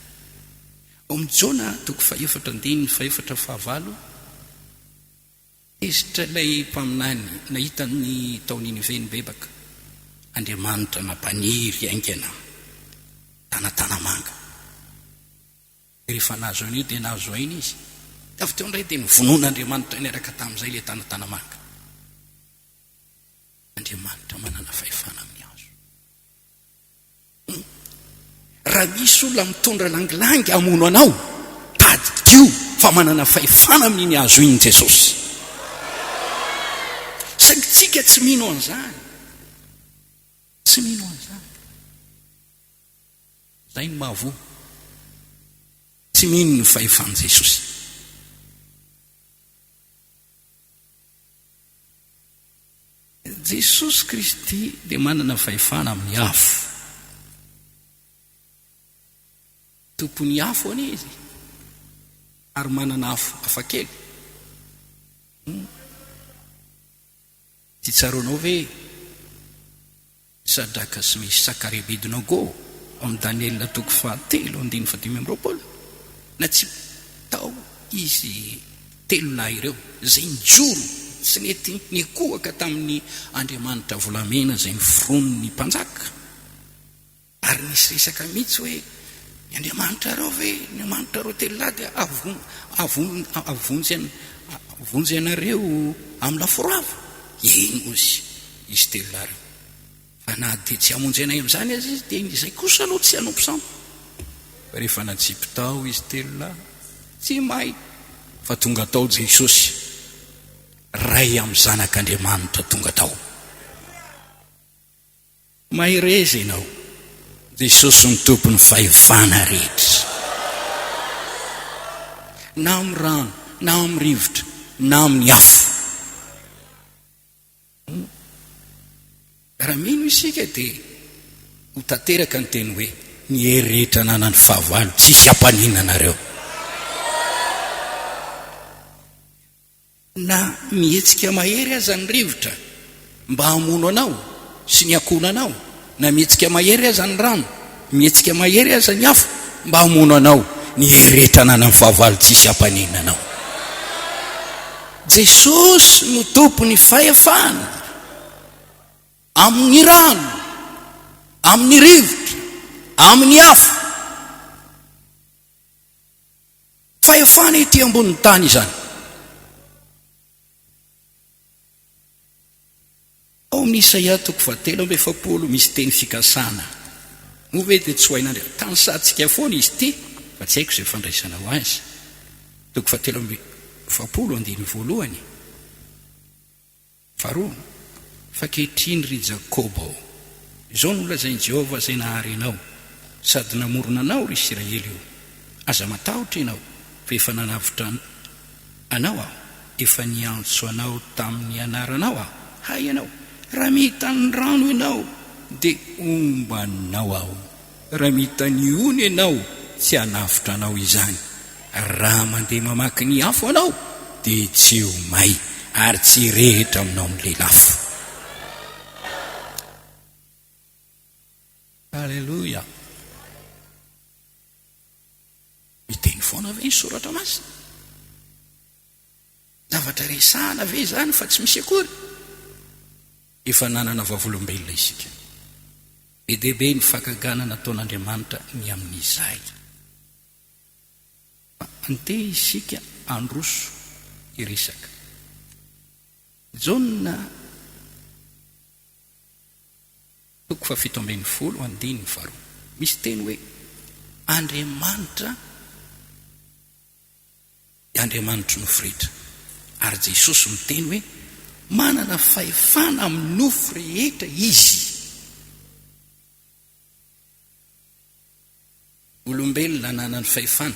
Ao amin'ny Jona toko fahefatra andininy fahefatra fahavalo, tezitra ilay mpaminany nahita ny tao Ninive nibebaka, Andriamanitra nampaniry haingana tanatanamanga. Rehefa nahazo an'io dia nahazo aina izy. Dia avy teo indray dia novonoin'Andriamanitra niaraka tamin'izay ilay tanatanamanga. Andriamanitra manana fahefana amin'ny hazo. Hmm. Raha misy olona mitondra langilangy hamono anao, tadidio fa manana fahefana amin'iny hazo iny Jesosy. Saingy tsika tsy mino an'izany. Tsy mino an'izany. Zay no mahavoa. Tsy mino ny fahefan'i Jesosy. Jesosy Kristy dia manana fahefana amin'ny afo. Tompon'ny afo anie izy. Ary manana afo hafakely. Hmm. Tsy tsaroanao ve Sadraka sy Mesaka ary Abednego ao amin'ny Daniela toko fahatelo andininy fahadimy amby 20? Natsipy tao izy telo lahy ireo, izay nijoro tsy nety nikohaka tamin'ny andriamanitra volamena izay noforonin'ny mpanjaka. Ary nisy resaka mihitsy hoe, Ny andriamanitrareo ve, ny andriamanitrareo telo lahy dia hahavonjy anareo amin'ny laforava? Eny, hoy izy telo lahy ireo. Fa na dia tsy hamonjy anay amin'izany aza izy, dia izay kosa aloha tsy hanompo sampy. Fa rehefa natsipy tao izy telo lahy, tsy may, fa tonga tao Jesosy, Ray amin'ny Zanak'Andriamanitra tonga tao. Mahereza ianao, Jesosy no Tompon'ny fahefana rehetra. Na amin'ny rano, na amin'ny rivotra, na amin'ny afo. Raha mino isika dia ho tanteraka ny teny hoe, ny hery rehetra ananan'ny fahavalo tsisy hampaninona anareo. Na mihetsika mahery aza ny rivotra mba hamono anao sy ny ankohonanao, na mihetsika mahery aza ny rano, mihetsika mahery aza ny afo mba hamono anao, ny hery rehetra ananan'ny fahavalo tsy hisy hampaninona anao. Jesosy no Tompon'ny fahefana amin'ny rano, amin'ny rivotra, amin'ny afo. Fahefana ety ambonin'ny tany izany. Ao amin'ny Isaia toko fahatelo amby 40 misy teny fikasana. Moa ve dia tsy ho hain'Andriamanitra? Tanisantsika foana izy ity, fa tsy haiko izay fandraisanao azy. Toko fahatelo amby 40 andininy voalohany. Faharoa, Fa ankehitriny, ry Jakoba ô, izao no lazain'i Jehovah izay nahary anao sady namorona anao, ry Isiraely ô, Aza matahotra ianao, fa efa nanavotra anao Aho, efa niantso anao tamin'ny anaranao Aho. Hay ianao, raha mita ny rano ianao, dia homba anao Aho. Raha mita ny ony ianao, tsy hanavotra anao izany. Raha mandeha mamaky ny afo ianao, dia tsy ho may, ary tsy hirehitra aminao ny lelafo. foana ve ny soratra masina? Zavatra resahana ve izany fa tsy misy akory? Efa nanana vavolombelona isika. Be dia be ny fakagana nataon'Andriamanitra ny amin'izay. Fa andeha isika handroso hiresaka. Jaona toko faha-17 andininy faharoa. Misy teny hoe Andriamanitra dia Andriamanitry nofo rehetra. Ary Jesosy miteny hoe manana fahefana amin'ny nofo rehetra Izy. Olombelona ananany fahefana,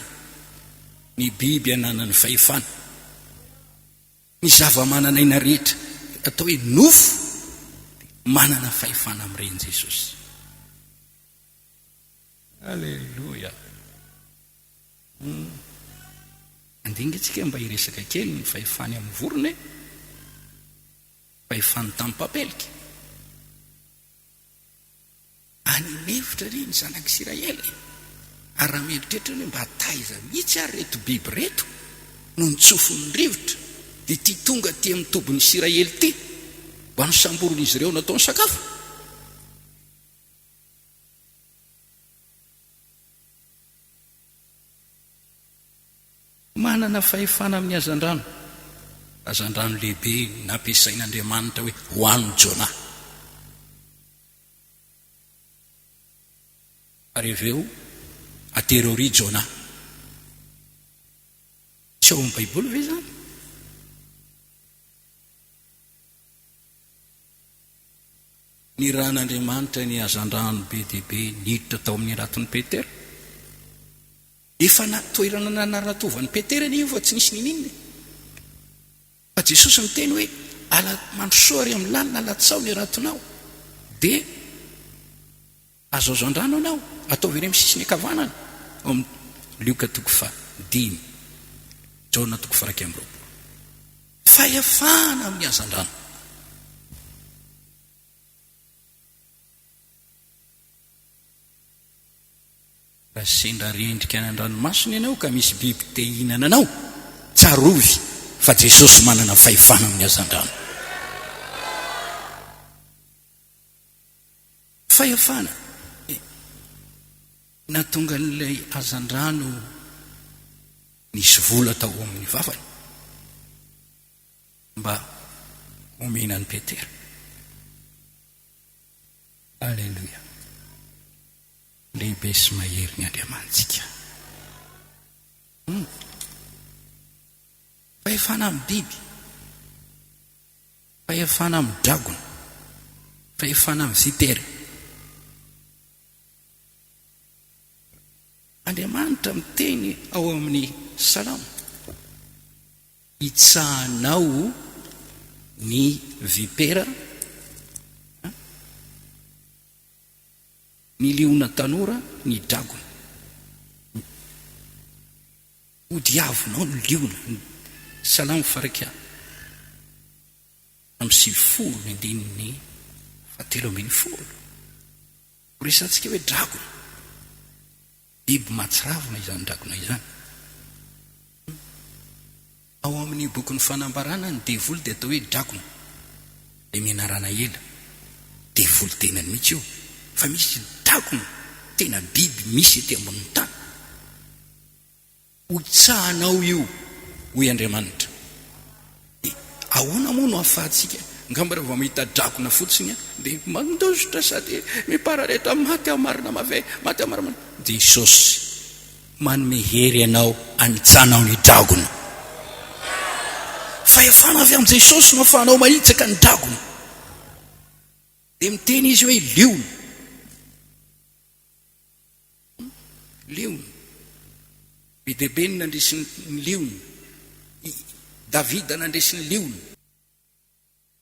ny biby ananany fahefana, ny zava-manan'aina rehetra atao hoe nofo dia manana fahefana amin'ireny Jesosy. Aleloia. Andeha ange tsika mba hiresaka kely ny fahefany amin'ny vorona e. Fahefany tamin'ny mpampelika. Any an'efitra ry ny zanak'Isiraely e. Ary raha mieritreritra ny hoe mba taiza mihitsy ary ireto biby ireto no nitsofin'ny rivotra dia ity tonga aty amin'ny tobin'ny Isiraely ity mba nosamborin'izy ireo nataony sakafo. Manana fahefana amin'ny hazandrano. Hazandrano lehibe nampiasain'Andriamanitra hoe ho an'i Jonah. Ary avy eo, atero ery Jonah. Tsy ao amin'ny Baiboly ve izany? Nirahan'Andriamanitra ny hazandrano be dia be niditra tao amin'ny raton'i Petera. Efa na toerana nanaratovan'i Petera anie io fa tsy nisy niniana e. Fa Jesosy niteny hoe, Ala, mandrosoa ary amin'ny lalina, alatsaho ny ratonao, dia azo hazandrano ianao, ataovy ery amin'ny sisiny ankavanana, ao amin'ny Lioka toko faha dimy, Jaona toko faha 21. Fahefana amin'ny hazandrano. Raha sendra rendrika any an-dranomasina ianao ka misy biby te hihinana anao, tsarovy fa Jesosy manana fahefana amin'ny hazandrano. Fahefana e! Nahatonga an'ilay hazandrano nisy vola tao amin'ny vavany mba homena an'i Petera. Aleloia. Lehibe sy mahery ny Andriamanitsika. Hum. Fahefana amin'ny biby. Fahefana amin'ny dragona. Fahefana amin'ny vipera. Andriamanitra miteny ao amin'ny Salamo. Hitsahanao ny vipera. Ny liona tanora, ny dragona. Hodiavinao ny liona. Salamo faha-91 ny andininy faha-13. Horesahantsika hoe dragona. Biby mahatsiravina izany dragona izany. Ao amin'ny bokin'ny Fanambarana, ny devoly dia atao hoe dragona, ilay menarana ela. Devoly tenany mihitsy io. Fa misy dragona, tena biby misy ety ambonin'ny tany. Hotsahanao io, hoy Andriamanitra. Dia ahoana moa no ahafahantsika, angamba raha vao mahita dragona fotsiny dia mandositra sady mipararetra, maty aho marina mave, maty aho marina. Jesosy manome hery anao hanitsanao ny dragona. Fahefana avy amin'i Jesosy no ahafahanao manitsaka ny dragona. Dia miteny izy hoe liona. Liona. Be dia be ny nandresy ny liona. I Davida nandresy ny liona.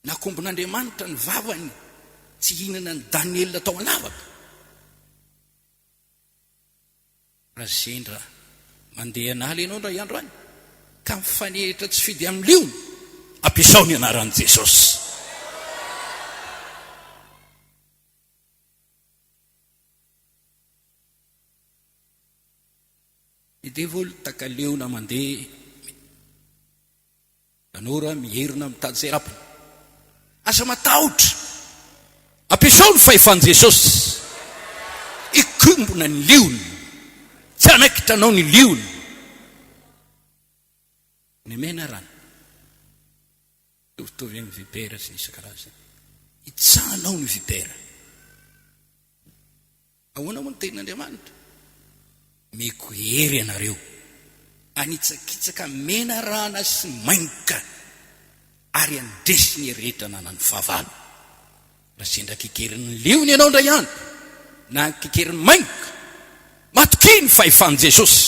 Nakombon'Andriamanitra ny vavany tsy hihinana an'i Daniela tao an-lavaka. Raha sendra mandeha an'ala ianao indray andro any, ka mifanehitra tsy fidy amin'ny liona, ampiasao ny anaran'i Jesosy. Ny devoly taka liona mandeha tanora miherina mitady izay rapiny. Aza matahotra. Ampiasao ny fahefan'i Jesosy. Hikombona ny liona. Tsy hanaikitra anao ny liona. Ny menarana. Mitovitovy amin'ny vipera sy ny isan-karazany. Hitsahanao ny vipera. Ahoana moa ny tenin'Andriamanitra? Omeko hery ianareo hanitsakitsaka menarana sy maingoka ary handresy ny hery rehetra ananan'ny fahavalo. Raha sendra kikerin'ny liona ianao indray andro, na kikerin'ny maingoka, matokia ny fahefan'i Jesosy.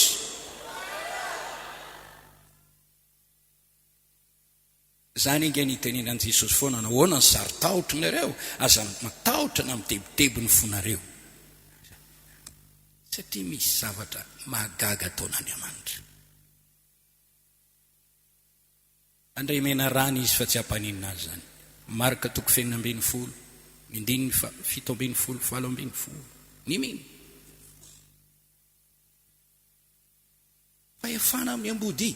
Izany ange no itenenan'i Jesosy foana, nahoana no saro-tahotra nareo? Aza matahotra na mitebiteby ny fonareo. Satria misy zavatra mahagaga ataon'Andriamanitra. Handray menarana izy fa tsy hampaninona azy izany. Marka toko fahenina 16, ny andininy faha 17, 18. Ny mino. Fahefana amin'ny ambodia.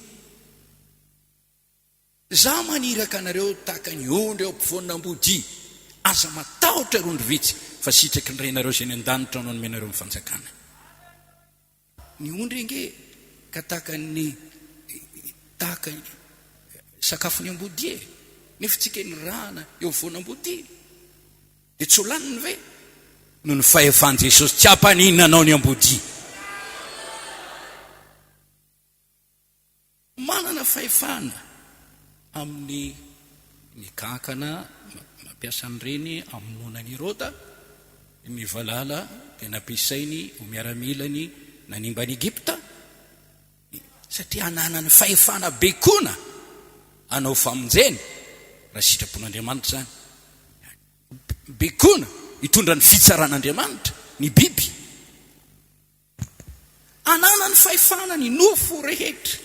Izaho maniraka anareo tahaka ny ondry eo ampovoan'ambodia. Aza matahotra ry ondry vitsy, fa sitraky ny Rainareo izay any an-danitra no nomenareo ny fanjakana. Ny ondry ange ka tahaka ny tahaka ny sakafon'ny ambodia e! Nefa tsika nirahana eo afovoan'ambodia. Dia tsy ho laniny ve? Noho ny fahefan'i Jesosy tsy hampaninona anao ny ambodia. Manana fahefana amin'ny ny kankana mampiasa an'ireny hamonoana an'i Heroda, ny valala dia nampiasainy ho miaramilany nanimba an'i Egypta, satria ananany fahefana be koana hanao famonjena, raha sitrapon'Andriamanitra izany, be koana hitondra ny fitsaran'Andriamanitra ny biby. Ananany fahefana ny nofo rehetra.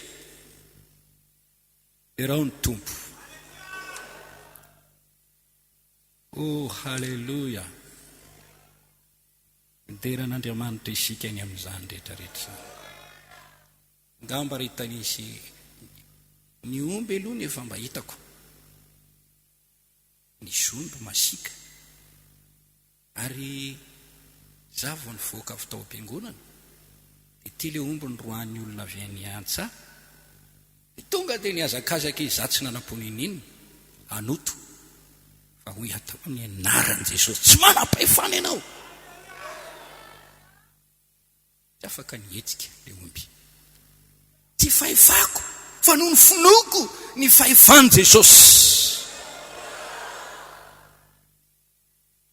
Derao ny Tompo. Oh, haleloia. Midera an'Andriamanitra isika ny amin'izany rehetra rehetra izany. Angamba ry tanisy ny omby aloha ny efa mba hitako. Ny zomby masiaka. Ary za vao nivoaka avy tao am-piangonana dia ity le omby noroahan'ny olona avy any antsaha dia tonga dia nihazakazaka izy, za tsy nanam-po n'inon'inona hanoto fa hoy aho tamin'ny anaran'i Jesosy tsy manam-pahefana ianao! Tsy afaka nihetsika le omby. Tsy fahefako fa noho ny finoako ny fahefan'i Jesosy.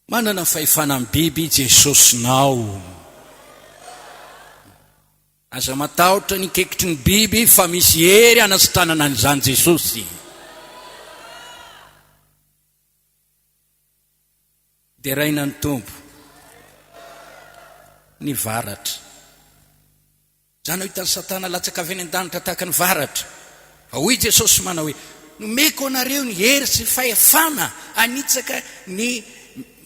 Manana fahefana amin'ny biby Jesosinao. Aza matahotra ny kekitry ny biby fa misy hery hanasitranana an'izany Jesosy. Deraina ny Tompo. Ny varatra. Izany no hitan'i Satana latsaka avy any an-danitra tahaka ny varatra. Fa hoy Jesosy manao hoe, Nomeko anareo ny hery sy ny fahefana hanitsaka ny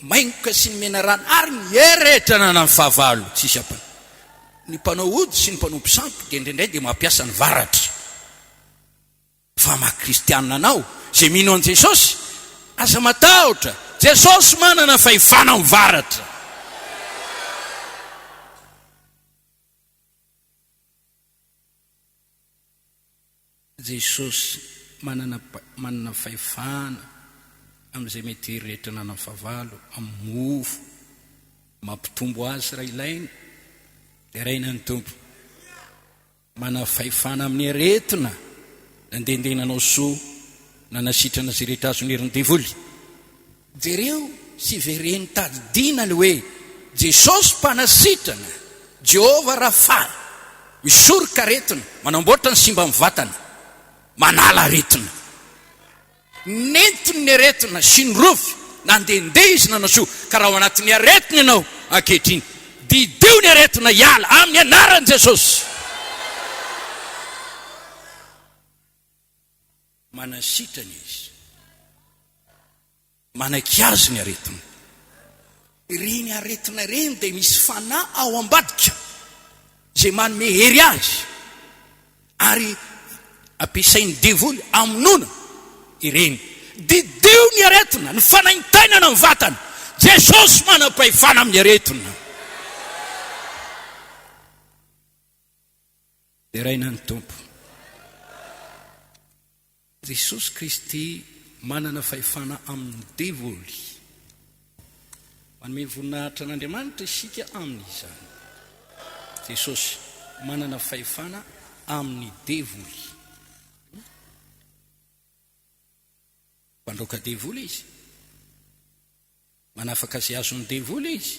maingoka sy ny menarana ary ny hery rehetra ananan'ny fahavalo. Tsisy ampa. Ny mpanao ody sy ny mpanompo sampy dia indraindray dia mampiasa ny varatra. Fa maha kristianina anao izay mino an'i Jesosy, aza matahotra, Jesosy manana fahefana amin'ny varatra. Jesosy manana manana fahefana amin'izay mety hery rehetra ananan'ny fahavalo, amin'ny mofo, mampitombo azy raha ilaina. Deraina ny Tompo. Manana fahefana amin'ny aretina, nandehandeha nanao soa, nanasitrana izay rehetra azon'ny herin'ny devoly. Jereo sy vereno tadidiana ilay hoe Jesosy mpanasitrana, Jehovah Rapha, misoroka aretina, manamboatra ny simba amin'ny vatana, manala aretina. Nentiny ny aretina sy ny rofy, nandehandeha izy nanao soa, ka raha ao anatin'ny aretina ianao ankehitriny, didio ny aretina hiala amin'ny anaran'i Jesosy. Manasitrana izy. Manaiky azy ny aretina. Ireny aretina ireny dia misy fanahy ao ambadika izay manome hery azy. Ary ampiasain'ny devoly hamonoana ireny. Didio ny aretina, ny fanaintainana ny vatana. Jesosy manam-pahefana amin'ny aretina. Deraina ny Tompo. Jesosy Kristy manana fahefana amin'ny devoly. Manome voninahitra an'Andriamanitra isika amin'izany. Jesosy manana fahefana amin'ny devoly. Mpandroaka devoly izy. Manafaka izay azon'ny devoly izy.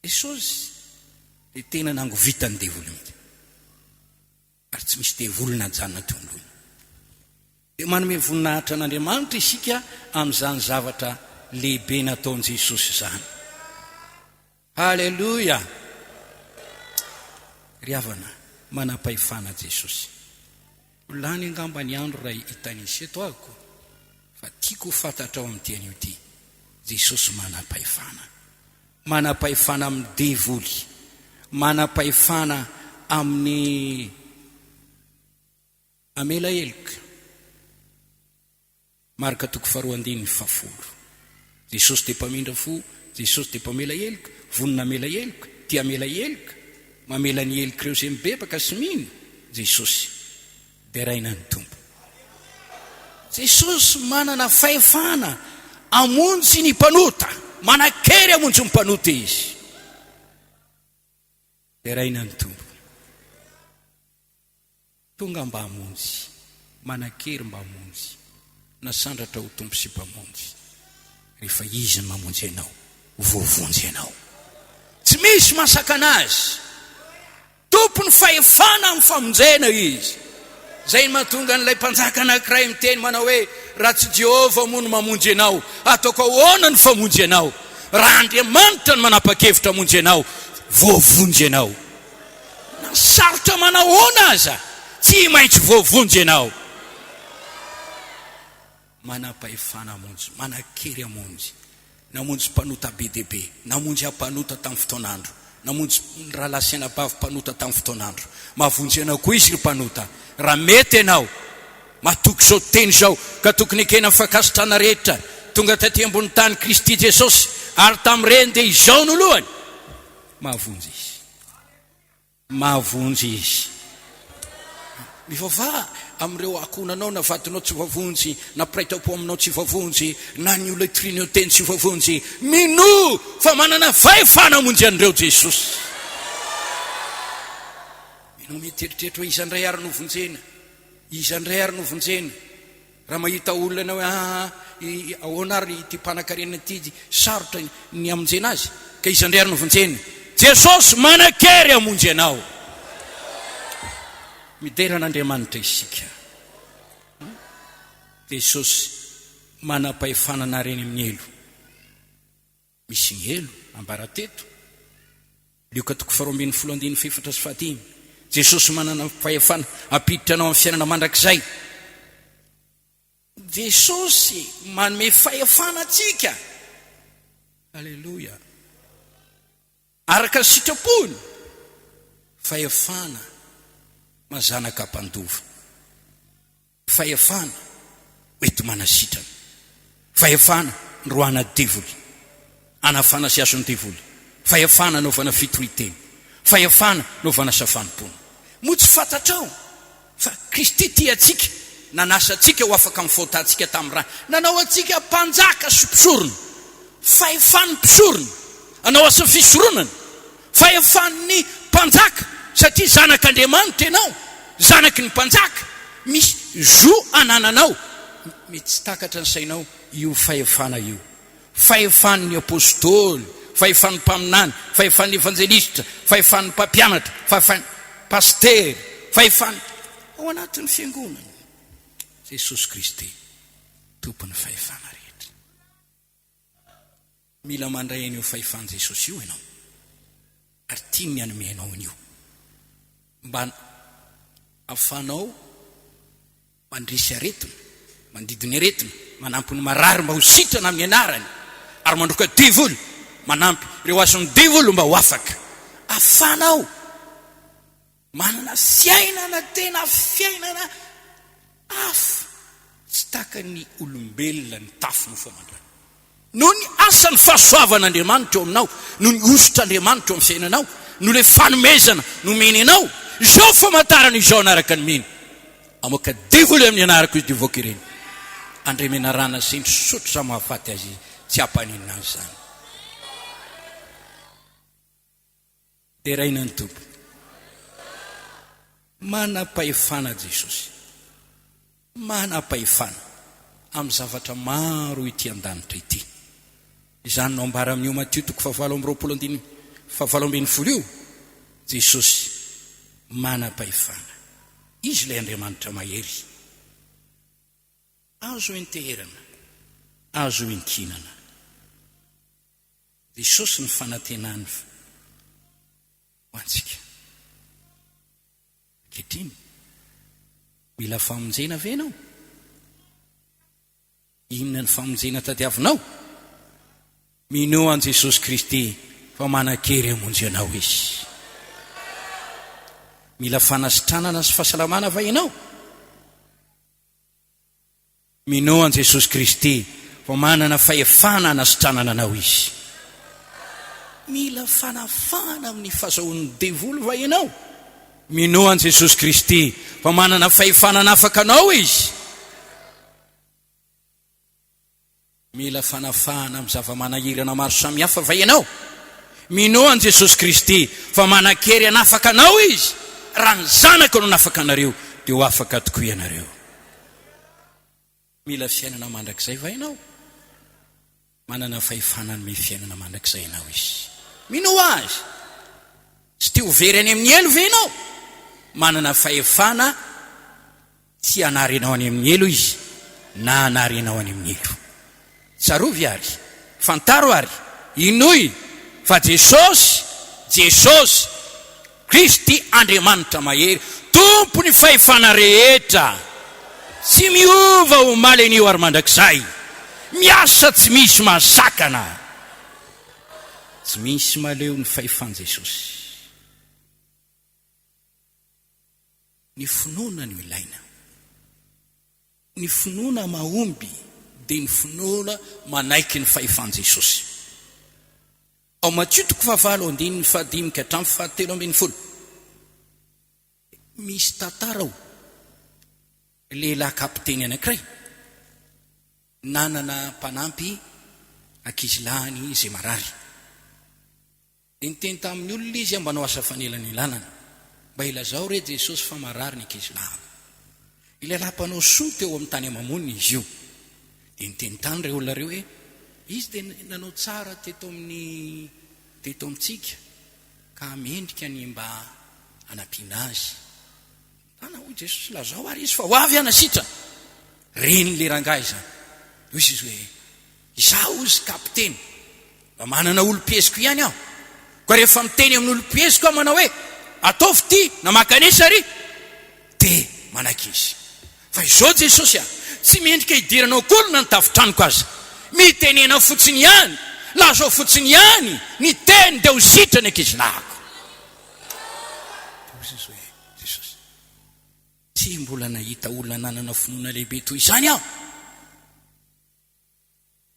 Jesosy dia tena nangovita ny devoly mihitsy. Ary tsy misy devoly najanona teo anoloany. Dia manome voninahitra an'Andriamanitra isika amin'izany zavatra lehibe nataon'i Jesosy izany. Haleloia! Ry havana, manam-pahefana Jesosy. Ho lany angamba ny andro raha hitanisa eto aho, fa tiako ho fantatrao amin'ity anio ity, Jesosy manam-pahefana. Manam-pahefana amin'ny devoly. Manam-pahefana amin'ny hamela heloka. Marka toko faharoa andininy fahafolo. Jesosy dia mpamindra fo, Jesosy dia mpamela heloka, vonona hamela heloka, tia hamela heloka, mamela ny helok'ireo izay mibebaka sy mino, Jesosy. Deraina ny Tompo. Jesosy manana fahefana hamonjy ny mpanota, manan-kery hamonjy ny mpanota Izy. Deraina ny Tompo. Tonga mba hamonjy, manan-kery mba hamonjy, nasandratra ho Tompo sy Mpamonjy. Rehefa Izy no mamonjy anao, voavonjy ianao. Tsy misy mahasakana Azy. Tompon'ny fahefana amin'ny famonjena Izy. Izay no mahatonga an'ilay mpanjaka anankiray miteny manao hoe, Raha tsy Jehovah moa no mamonjy anao, ataoko ahoana ny famonjy anao? Raha Andriamanitra no manapa-kevitra hamonjy anao, voavonjy ianao. Na sarotra manao ahoana aza, tsy maintsy voavonjy ianao. Manam-pahefana hamonjy, manan-kery hamonjy. Namonjy mpanota be dia be, namonjy ahy mpanota tamin'ny fotoan'andro, namonjy ny rahalahy sy anabavy mpanota tamin'ny fotoan'andro. Mahavonjy anao koa Izy ry mpanota, raha mety ianao. Matoky izao teny izao, ka tokony ekena amin'ny fankasitrahana rehetra. Tonga taty ambony tany Kristy Jesosy, ary tamin'ireny dia izao no lohany, Mahavonjy Izy. Mahavonjy Izy. Mivavaha amin'ireo ankohonanao na vadinao tsy voavonjy, na mpiray tampo aminao tsy voavonjy, na ny olona itorianao teny tsy voavonjy. Minoa fa manana fahefana hamonjy an'ireo Jesosy. Ianao mieritreritra hoe iza indray ary no vonjena? Iza indray ary no vonjena? Raha mahita olona ianao hoe aa ahoana ary ity mpanankarena ity sarotra ny hamonjena azy ka iza indray ary no vonjena? Jesosy manan-kery hamonjy anao. Midera an'Andriamanitra isika. Jesosy manam-pahefana anary eny amin'ny helo. Misy ny helo ambara teto. Lioka toko faharoa ambin'ny folo andininy fahefatra sy fahadimy. Jesosy manana fahefana hampiditra anao amin'ny fiainana mandrakizay. Jesosy manome fahefana antsika. Aleloia. Araka ny sitrapony, fahefana mazanaka mpandova. Fahefana hoenti-manasitrana. Fahefana noroahana devoly, hanafana sy azon'ny devoly. Fahefana anaovana fitorian-teny. Fahefana anaovana asa fanompoana. Moa tsy fantatrao fa Kristy tia antsika, nanasa antsika ho afaka amin'ny fahotantsika tamin'ny rany, nanao antsika mpanjaka sy mpisorona. Fahefan'ny mpisorona hanao asa fisoronana. Fahefan'ny mpanjaka, satria zanak'Andriamanitra ianao, zanaky ny mpanjaka, misy zo anananao. Mety tsy takatra ny sainao io fahefana io. Fahefan'ny apostoly, fahefan'ny mpaminany, fahefan'ny evanjelistra, fahefan'ny mpampianatra, fahefan'ny pasitera, fahefan'ny ao anatin'ny fiangonana. Jesosy Kristy, Tompon'ny fahefana rehetra. Mila mandray an'io fahefan'i Jesosy io ianao, ary tiany ny hanome anao an'io, mba hahafahanao mandresy aretina, mandidy ny aretina, manampy ny marary mba ho sitrana amin'ny anarany, ary mandroaka devoly, manampy ireo azon'ny devoly mba ho afaka. Ahafahanao. Manana fiainana tena fiainana hafa tsy takan'ny olombelona ny tafo nofo aman-drano. Noho ny asan'ny fahasoavan'Andriamanitra eo aminao, noho ny hosotr'Andriamanitra eo amin'ny fiainanao, noho ilay fanomezana nomeny anao, izao famantarana izao hanaraka ny mino. Hamoaka devoly amin'ny anarako izy dia hivoaka ireny. Handre menarana sy ny sotro samy mahafaty azy tsy hampaninona azy izany. Deraina ny Tompo. Manam-pahefana Jesosy. Manam-pahefana amin'ny zavatra maro ity an-danitra ity. Izany no ambara amin'io Matio toko fahavalo amby 20 andininy fahavalo 18 io. Jesosy manam-pahefana. Izy ilay Andriamanitra mahery. Azo enteherana, azo inkinana. Jesosy ny fanantenany ho antsika. Ankehitriny, mila famonjena ve ianao? Inona ny famonjena tadiavinao? Minoa an'i Jesosy Kristy fa manan-kery hamonjy anao Izy. Mila fanasitranana sy fahasalamana va ianao? Minoa an'i Jesosy Kristy fa manana fahefana hanasitranana anao Izy. Mila fanafahana amin'ny fazahoan'ny devoly va ianao? Minoa an'i Jesosy Kristy fa manana fahefana hanafaka anao Izy. Mila fanafahana amin'ny zava-manahirana maro samihafa va ianao? Minoa an'i Jesosy Kristy fa manan-kery hanafaka anao Izy. Raha ny Zanaka no hanafaka anareo, dia ho afaka tokoa ianareo. Mila fiainana mandrakizay va ianao? Manana fahefana hanome fiainana mandrakizay anao Izy. Minoa Azy. Tsy te ho very any amin'ny helo ve ianao? Manana fahefana Tsy hanary anao any amin'ny helo Izy, na hanary anao any amin'ny helo. Tsarovy àry, fantaro àry, inoy fa Jesosy, Jesosy, Kristy Andriamanitra Mahery, Tompon'ny fahefana rehetra, tsy miova omaly, anio ary mandrakizay, miasa tsy misy mahasakana, tsy misy mahaleo ny fahefan'i Jesosy. Ny finoana no ilaina. Ny finoana mahomby dia ny finoana manaiky ny fahefan'i Jesosy. Ao Matio toko fahavalo andininy fahadimy ka hatramin'ny fahatelo 12. Misy tantara ao. Lehilahy kapiteny anankiray nanana mpanampy ankizilahiny izay marary. Dia niteny tamin'ny olona izy mba hanao asa fanelanelanana. Mba ilazao re Jesosy fa marary ny ankizilahiko. Ilay lahy mpanao soa teo amin'ny tany ama-monina izy io. Dia niteny tany ireo olona ireo hoe, Izy dia nanao tsara teto amin'ny teto amintsika, ka mendrika ny mba hanampiana azy. Tana, hoy Jesosy, lazao ary izy fa ho avy hanasitrana. Ren'ilay rangahy izany. Hoy izy hoe, Izaho, hozy kapiteny, mba manana olom-piheziko ihany aho. Koa rehefa miteny amin'ny olom-piheziko aho manao hoe, Ataovy ity na mankanesa ary, dia manaiky izy. Fa izao Jesosy a, tsy mendrika hidiranao akory na ny tafon-tranoko aza. Mitenena fotsiny ihany, lazao fotsiny ihany ny teny dia ho sitrana ny ankizilahiko. Dia hoy izy hoe, Jesosy, tsy mbola nahita olona nanana finoana lehibe toy izany aho.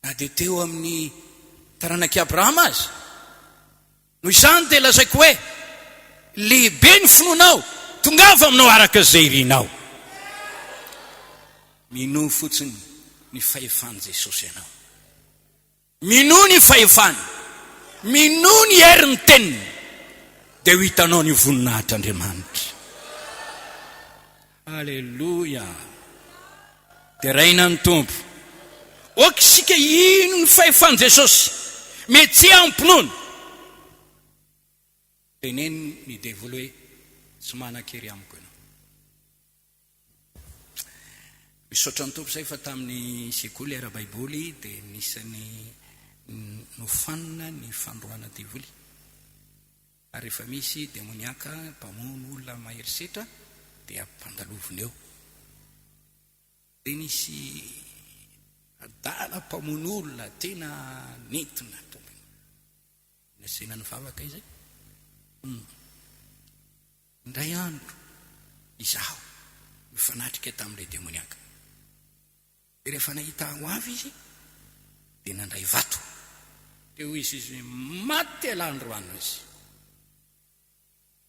Na dia teo amin'ny taranak'i Abrahama aza. Noho izany dia lazaiko hoe, lehibe ny finoanao, tongava aminao araka izay irinao. Minoa fotsiny ny fahefan'i Jesosy ianao. Minoa ny fahefany, minoa ny herin'ny teniny, dia ho hitanao ny voninahitr'Andriamanitra. Aleloia! Deraina ny Tompo. Aoka isika hino ny fahefan'i Jesosy. Mihetseha amim-pinoana. Teneno ny devoly hoe, Tsy manan-kery amiko ianao. Misaotra ny Tompo izay fa tamin'ny sekoly ara-baiboly dia nisan'ny nofanina ny fandroahana devoly. Ary rehefa misy demoniaka mpamono olona mahery setra dia ampandalovina eo. Dia nisy adala mpamono olona tena nentina tompony. Nasaina nivavaka izy. Indray andro izaho nifanatrika tamin'ilay demoniaka. Dia rehefa nahita ahy ho avy izy, dia nandray vato. Dia hoy izy hoe, Maty ialahy androany izy.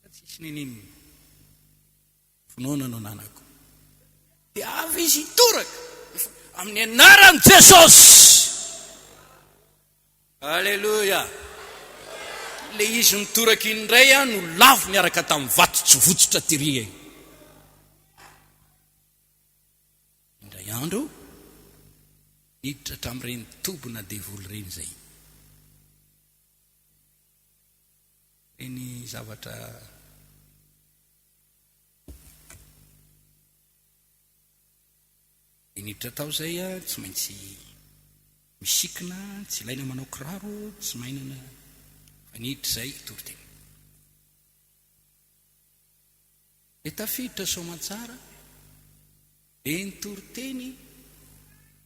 Fa tsisy ninininona. Finoana no ananako. Dia avy izy hitoraka amin'ny anaran'i Jesosy. Aleloia! Ilay izy nitoraka iny indray no lavo niaraka tamin'ny vato tsy votsotra tery e. Indray andro, niditra tamin'ireny tobina devoly ireny izay. Ireny zavatra Dia niditra tao izay tsy maintsy misikina, tsy ilaina manao kiraro, tsy mainana fa niditra izay hitory teny. Dia tafiditra soamantsara, dia nitory teny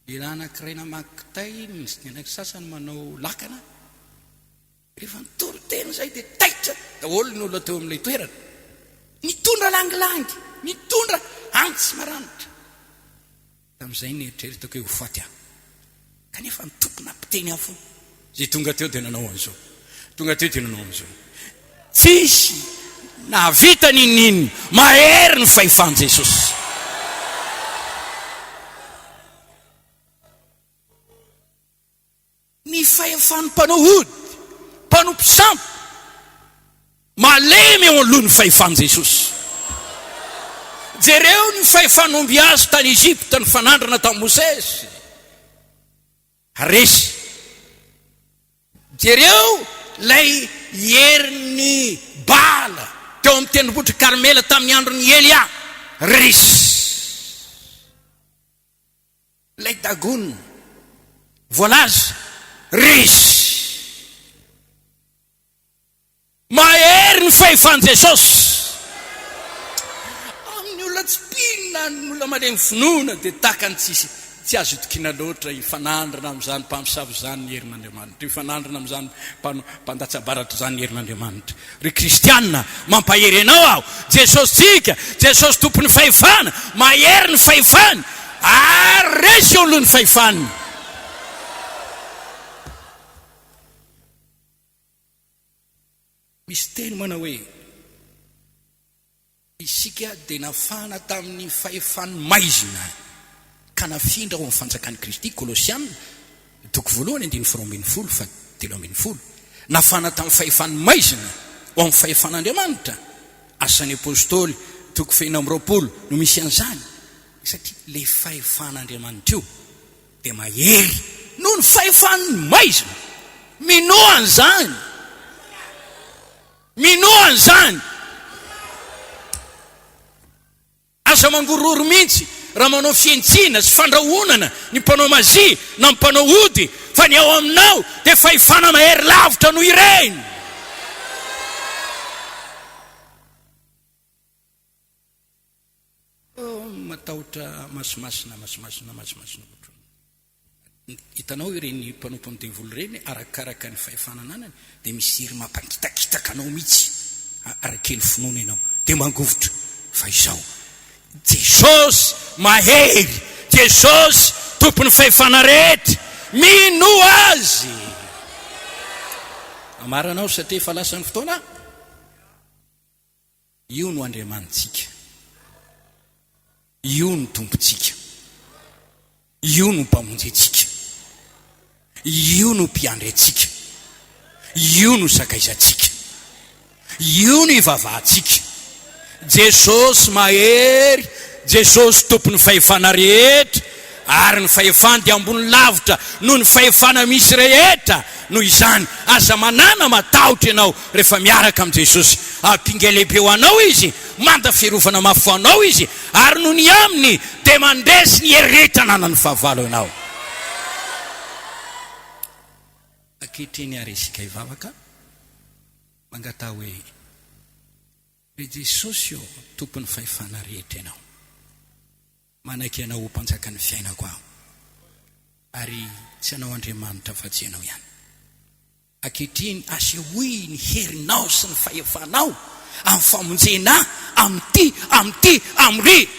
lehilahy anankiray namaky kitay, ny sasany manao lakana. Rehefa nitory teny izay dia taitra daholo ny olona teo amin'ilay toerana. Nitondra langilangy, nitondra antsy maranitra. Tamin'izay nieritreretako hoe ho faty aho. Kanefa ny Tompo nampiteny ahy foana. Izay tonga teo dia nanao an'izao. Tonga teo dia nanao an'izao. Tsisy nahavita n'inon'inona. Mahery ny fahefan'i Jesosy. Ny fahefan'ny mpanao ody, mpanompo sampy, malemy eo anoloan'ny fahefan'i Jesosy. Jereo ny fahefan'omby azo tany Egypta nifanandrina tamin'i Mosesy. Resy. Jereo ilay herin'ny Bala teo amin'ny tendrombohitr'i Karmela tamin'ny andron'i Elia. Resy. Ilay Dagon voalaza resy. Mahery ny fahefan'i Jesosy. Amin'ny olona tsy mpino na ny olona malemy finoana dia takany tsisy tsy azo itokiana loatra hifanandrina amin'izany mpamosavy izany ny herin'Andriamanitra, hifanandrina amin'izany mpandatsa-baratra izany ny herin'Andriamanitra. Ry kristiana, mampahery anao aho, Jesosy-tsika, Jesosy Tompon'ny fahefana, mahery ny fahefany, ary resy eo anoloan'ny fahefany. Misy teny manao hoe, Isika dia nafahana tamin'ny fahefan'ny maizina ka nafindra ao amin'ny fanjakan'i Kristy, Kolosiana, toko voalohany, andininy faharoa ambin'ny folo fahatelo ambin'ny folo. Nafahana tamin'ny fahefan'ny maizina ho amin'ny fahefan'Andriamanitra, Asan'ny Apostoly, toko fahenina amby roapolo, no misy an'izany, satria ilay fahefan'Andriamanitra io dia mahery noho ny fahefan'ny maizina. Minoa an'izany! Minoa an'izany! Aza mangorohoro mihitsy raha manao fihentsiana sy fandrahonana ny mpanao mazia na ny mpanao ody, fa ny ao aminao dia fahefana mahery lavitra noho ireny. Oh, matahotra masimasina, masimasina, masimasina ohatran'ny. Hitanao ireny mpanompon'ny devoly ireny, arakaraka ny fahefana ananany dia misy hery mampangitakitaka anao mihitsy, raha kely finoana ianao dia mangovitra, fa izao Jesosy mahery, Jesosy tompon'ny fahefana rehetra, minoa Azy. Amaranao satria efa lasa ny fotoana. Io no Andriamanitsika. Io no Tompontsika. Io no Mpamonjy antsika. Io no Mpiandry antsika. Io no Sakaizantsika. Io no ivavahantsika. Jesosy mahery, Jesosy Tompon'ny fahefana rehetra, ary ny fahefany dia ambony lavitra noho ny fahefana misy rehetra. Noho izany, aza manana matahotra ianao rehefa miaraka amin'i Jesosy. Ampinga lehibe ho anao Izy, manda fiarovana mafy ho anao Izy, ary noho ny Aminy dia mandresy ny hery rehetra ananan'ny fahavalo ianao. Ankehitriny àry isika hivavaka, mangataha hoe, Ry Jesosy ô, Tompon'ny fahefana rehetra Ianao. Manaiky Anao ho Mpanjakan'ny fiainako aho, ary tsy hanao Andriamanitra afa-tsy Ianao ihany. Ankehitriny, asehoy ny herinao sy ny fahefanao. amin'ny famonjena ahy amin'ity, amin'ity, amin'ry.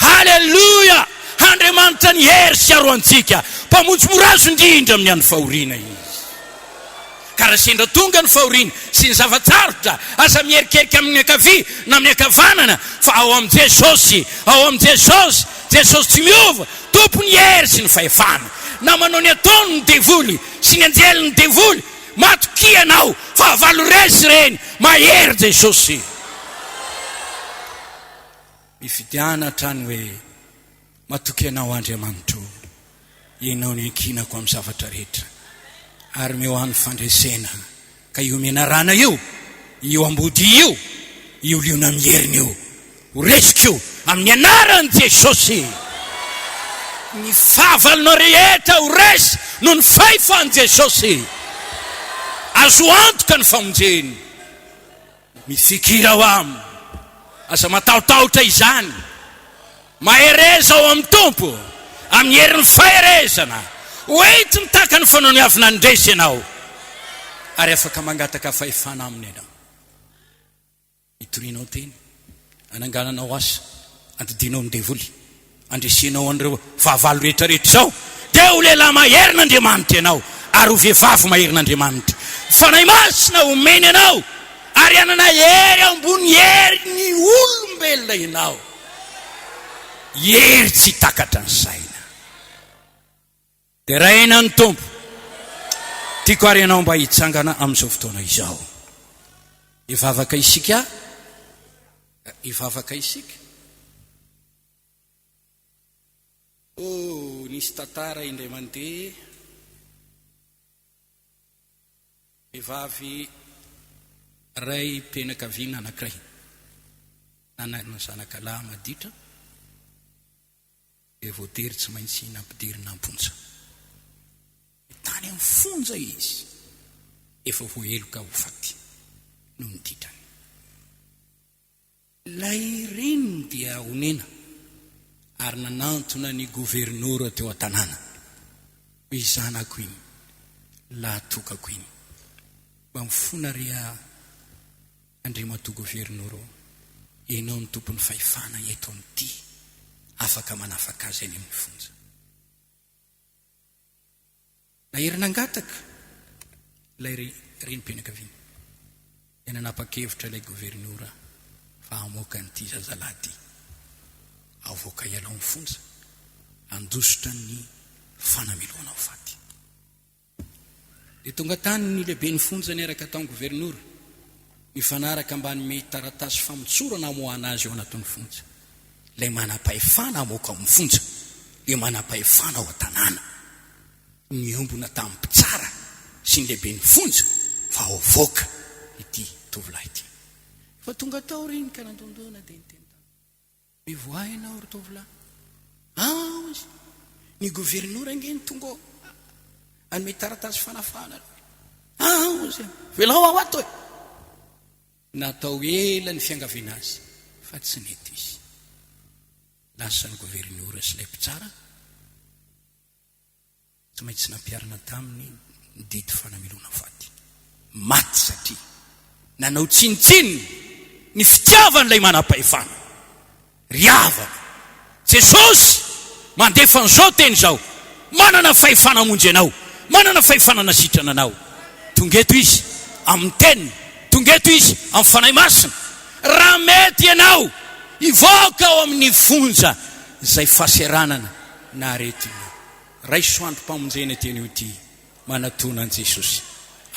Haleloia! Andriamanitra ny hery sy aro antsika. Mpamonjy mora azo indrindra amin'ny andro fahoriana Izy. Ka raha sendra tonga ny fahoriana sy ny zava-tsarotra, aza miherikerika amin'ny ankavia na amin'ny ankavanana, fa ao amin'i Jesosy, ao amin'i Jesosy, Jesosy tsy miova, Tompon'ny hery sy ny fahefana. Na manao ny ataony ny devoly sy ny anjelin'ny devoly, matokia ianao, fahavalo resy ireny, mahery Jesosy. Mifidiana hatrany hoe, Matoky Anao Andriamanitro o, Ianao no iankinako amin'ny zavatra rehetra, ary omeo ahy ny fandresena, ka io menarana io, io ambodia io, io liona mierina io, ho resiko amin'ny anaran'i Jesosy! Ny fahavalonao rehetra ho resy noho ny fahefan'i Jesosy! Azo antoka ny famonjeny. Mifikira ao Aminy. Aza matahotahotra izany. Mahereza ao amin'ny Tompo, amin'ny herin'ny faherezana. Ho entiny tahaka ny fanaony avy nandresy ianao, ary afaka mangataka fahefana Aminy ianao. Hitorianao teny, hanangananao asa, handidianao ny devoly. Andresenao an'ireo fahavalo rehetra rehetra izao, dia ho lehilahy maherin'Andriamanitra ianao, ary ho vehivavy maherin'Andriamanitra. Fanahy Masina homeny anao, ary hanana hery ambony herin'ny olombelona ianao, hery tsy takatra ny saina. Deraina ny Tompo. Tiako ary ianao mba hitsangana amin'izao fotoana izao. Hivavaka isika, hivavaka isika. Oh, nisy tantara indray mandeha, vehivavy raim-pianakaviana anankiray, nanana zanaka lahy maditra, dia voatery tsy maintsy nampidirina am-ponja. Tany amin'ny fonja izy, efa voaheloka ho faty noho ny ditrany. Ilay reniny dia onena ary nanantona ny governora teo an-tanàna hoe zanako iny, lahatokako iny. Mba mifona re aho Andriamatoa Governora ô, ianao no tompon'ny fahefana eto amin'ity, afaka manafaka azy any amin'ny fonja. Nahery nangataka ilay renim-pianakaviana, dia nanapa-kevitra ilay governora fa hamoaka an'ity zazalahy ity. Avoaka hiala ao amin'ny fonja, handositra ny fanamelohana ho faty. Dia tonga tany ny lehiben'ny fonja niaraka tamin'ny governora, nifanaraka mba hanome taratasy famotsorana hamoahana azy ao anatin'ny fonja. Ilay manam-pahefana hamoaka ao amin'ny fonja, ilay manam-pahefana ao an-tanàna. Niombona tamin'ny mpitsara sy ny lehiben'ny fonja fa havoaka ity tovolahy ity. Efa tonga tao reny ka nandondona dia niteny taminy. Mivoaha ianao ry tovolahy. Ao izy. Ny governora ange no tonga ao hanome taratasy fanafahana anao. Ao izy. Velao aho ato e. Natao ela ny fiangaviana azy fa tsy nety izy. Lasa ny governora sy ilay mpitsara. Tsy maintsy nampiharina taminy ny didy fanamelohana ho faty. Maty satria nanao tsinontsinona ny fitiavan'ilay manam-pahefana. Ry havana, Jesosy mandefa an'izao teny izao, manana fahefana hamonjy anao, manana fahefana hanasitrana anao. Tonga eto Izy amin'ny Teniny, tonga eto Izy amin'ny Fanahy Masina. Raha mety ianao hivoaka ao amin'ny fonja izay fahaseranana na aretina. Raiso androm-pamonjena ity anio ity, manatona an'i Jesosy.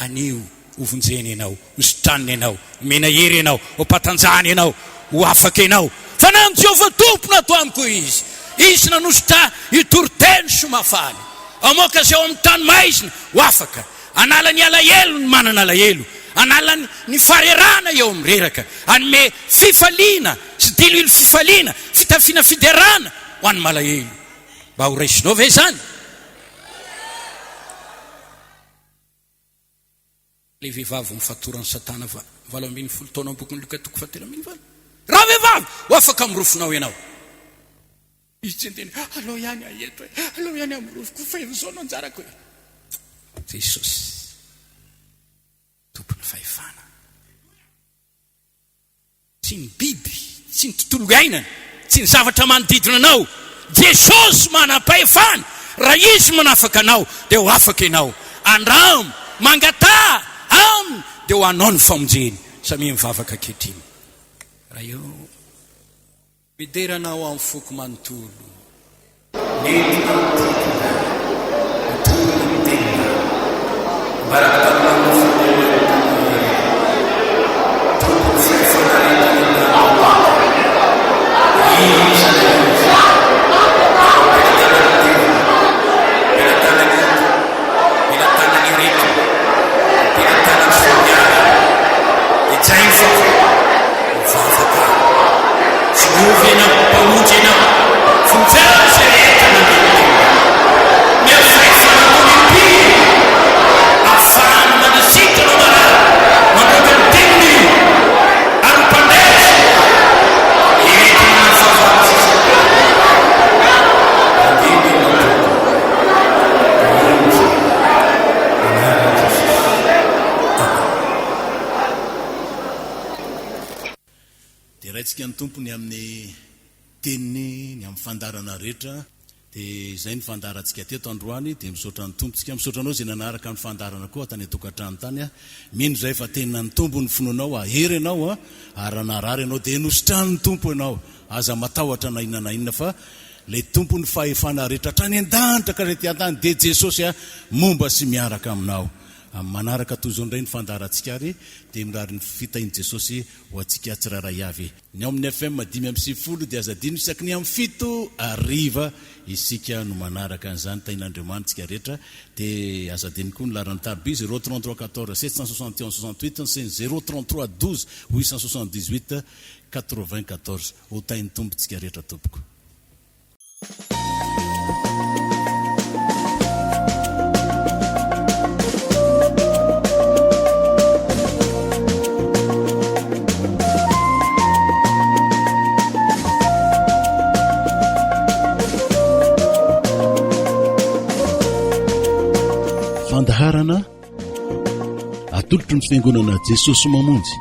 Anio, hovonjena ianao, hositranina ianao, homena hery ianao, hompatanjahana ianao, ho afaka ianao. Fa na Jehovah Tompo nato amiko Izy, Izy nanosotra ahy hitory teny soa mahafaly, hamoaka izay ao amin'ny tany maizina ho afaka, hanala ny alahelo ny manana alahelo, hanala ny faharerahana eo amin'ny reraka, hanome fifaliana sy diloilo fifaliana, fitafiana fiderana ho an'ny malahelo. Mba ho raisinao ve izany? Ilay vehivavy nifatoran'i Satana 18 taona ao bokin'i Lioka toko fahatelo ambin'ny valo. Ravehivavy, ho afaka amin'ny rofinao ianao. Izy tsy niteny, alao ihany aho eto e, alao ihany amin'ny rofiko fa efa izao no anjarako e. Jesosy, tompon'ny fahefana. Tsy ny biby, tsy ny tontolo iainana, tsy ny zavatra manodidina anao. Jesosy manam-pahefana, raha Izy manafaka anao dia ho afaka ianao. Andramo, mangataha Aminy dia ho anao ny famonjeny. Samia mivavaka ankehitriny. Ray ô. Midera Anao amin'ny foko manontolo. Nentina amin'ny tiako indray ho tonga ny teninao. Ambarako taminao ny fandehanan'ny Tompo Hery. Tompon'ny fahefana rehetra any an-danitra ambany. Iza na iza eo am-pelatanan'ny devoly, am-pelatanan'ny ota, am-pelatanan'ny aretina, am-pelatanan'ny fahombiazana, dia jainy fa Mivavaka aho. Tsinjovy ianao, Mpamonjy ianao. Vonjeo izay rehetra nandeha teo. Omeo fahefana ambony impiry ahafahany manasitrana ny marary, mandroaka ny demony ary ho mpandresy entina ny fahavalo sisa. Andeha ny Tompo. Mpamonjy, anaran'i Jesosy. Amen. Deraintsika ny Tompo ny amin'ny teniny, ny amin'ny fandaharana rehetra. Dia izay ny fandaharantsika teto androany, dia misaotra ny Tompo tsika. Misaotra anao izay nanaraka ny fandaharana koa tany an-tokantrano tany. Mino izahay fa tena nitombo ny finoanao, hahery ianao, ary raha narary ianao dia nositranin'ny Tompo ianao. Aza matahotra na inona na inona fa ilay Tompon'ny fahefana rehetra hatrany an-danitra ka hatrety an-tany dia Jesosy momba sy miaraka aminao. Amin'ny manaraka toy izao indray ny fandaharantsika ary dia mirary ny fitahian'i Jesosy ho antsika tsirairay avy. Ny ao amin'ny FM 95 dia aza adino isaky ny amin'ny 7 hariva isika no manaraka an'izany tahin'Andriamanitsika rehetra dia aza adino koa ny laharan'ny tariby 0 33 14 761 68 sy ny 0 33 12 878 94 ho tahin'ny Tompo tsika rehetra tompoko. Fandaharana atolotry ny Fiangonana Jesosy Mamonjy.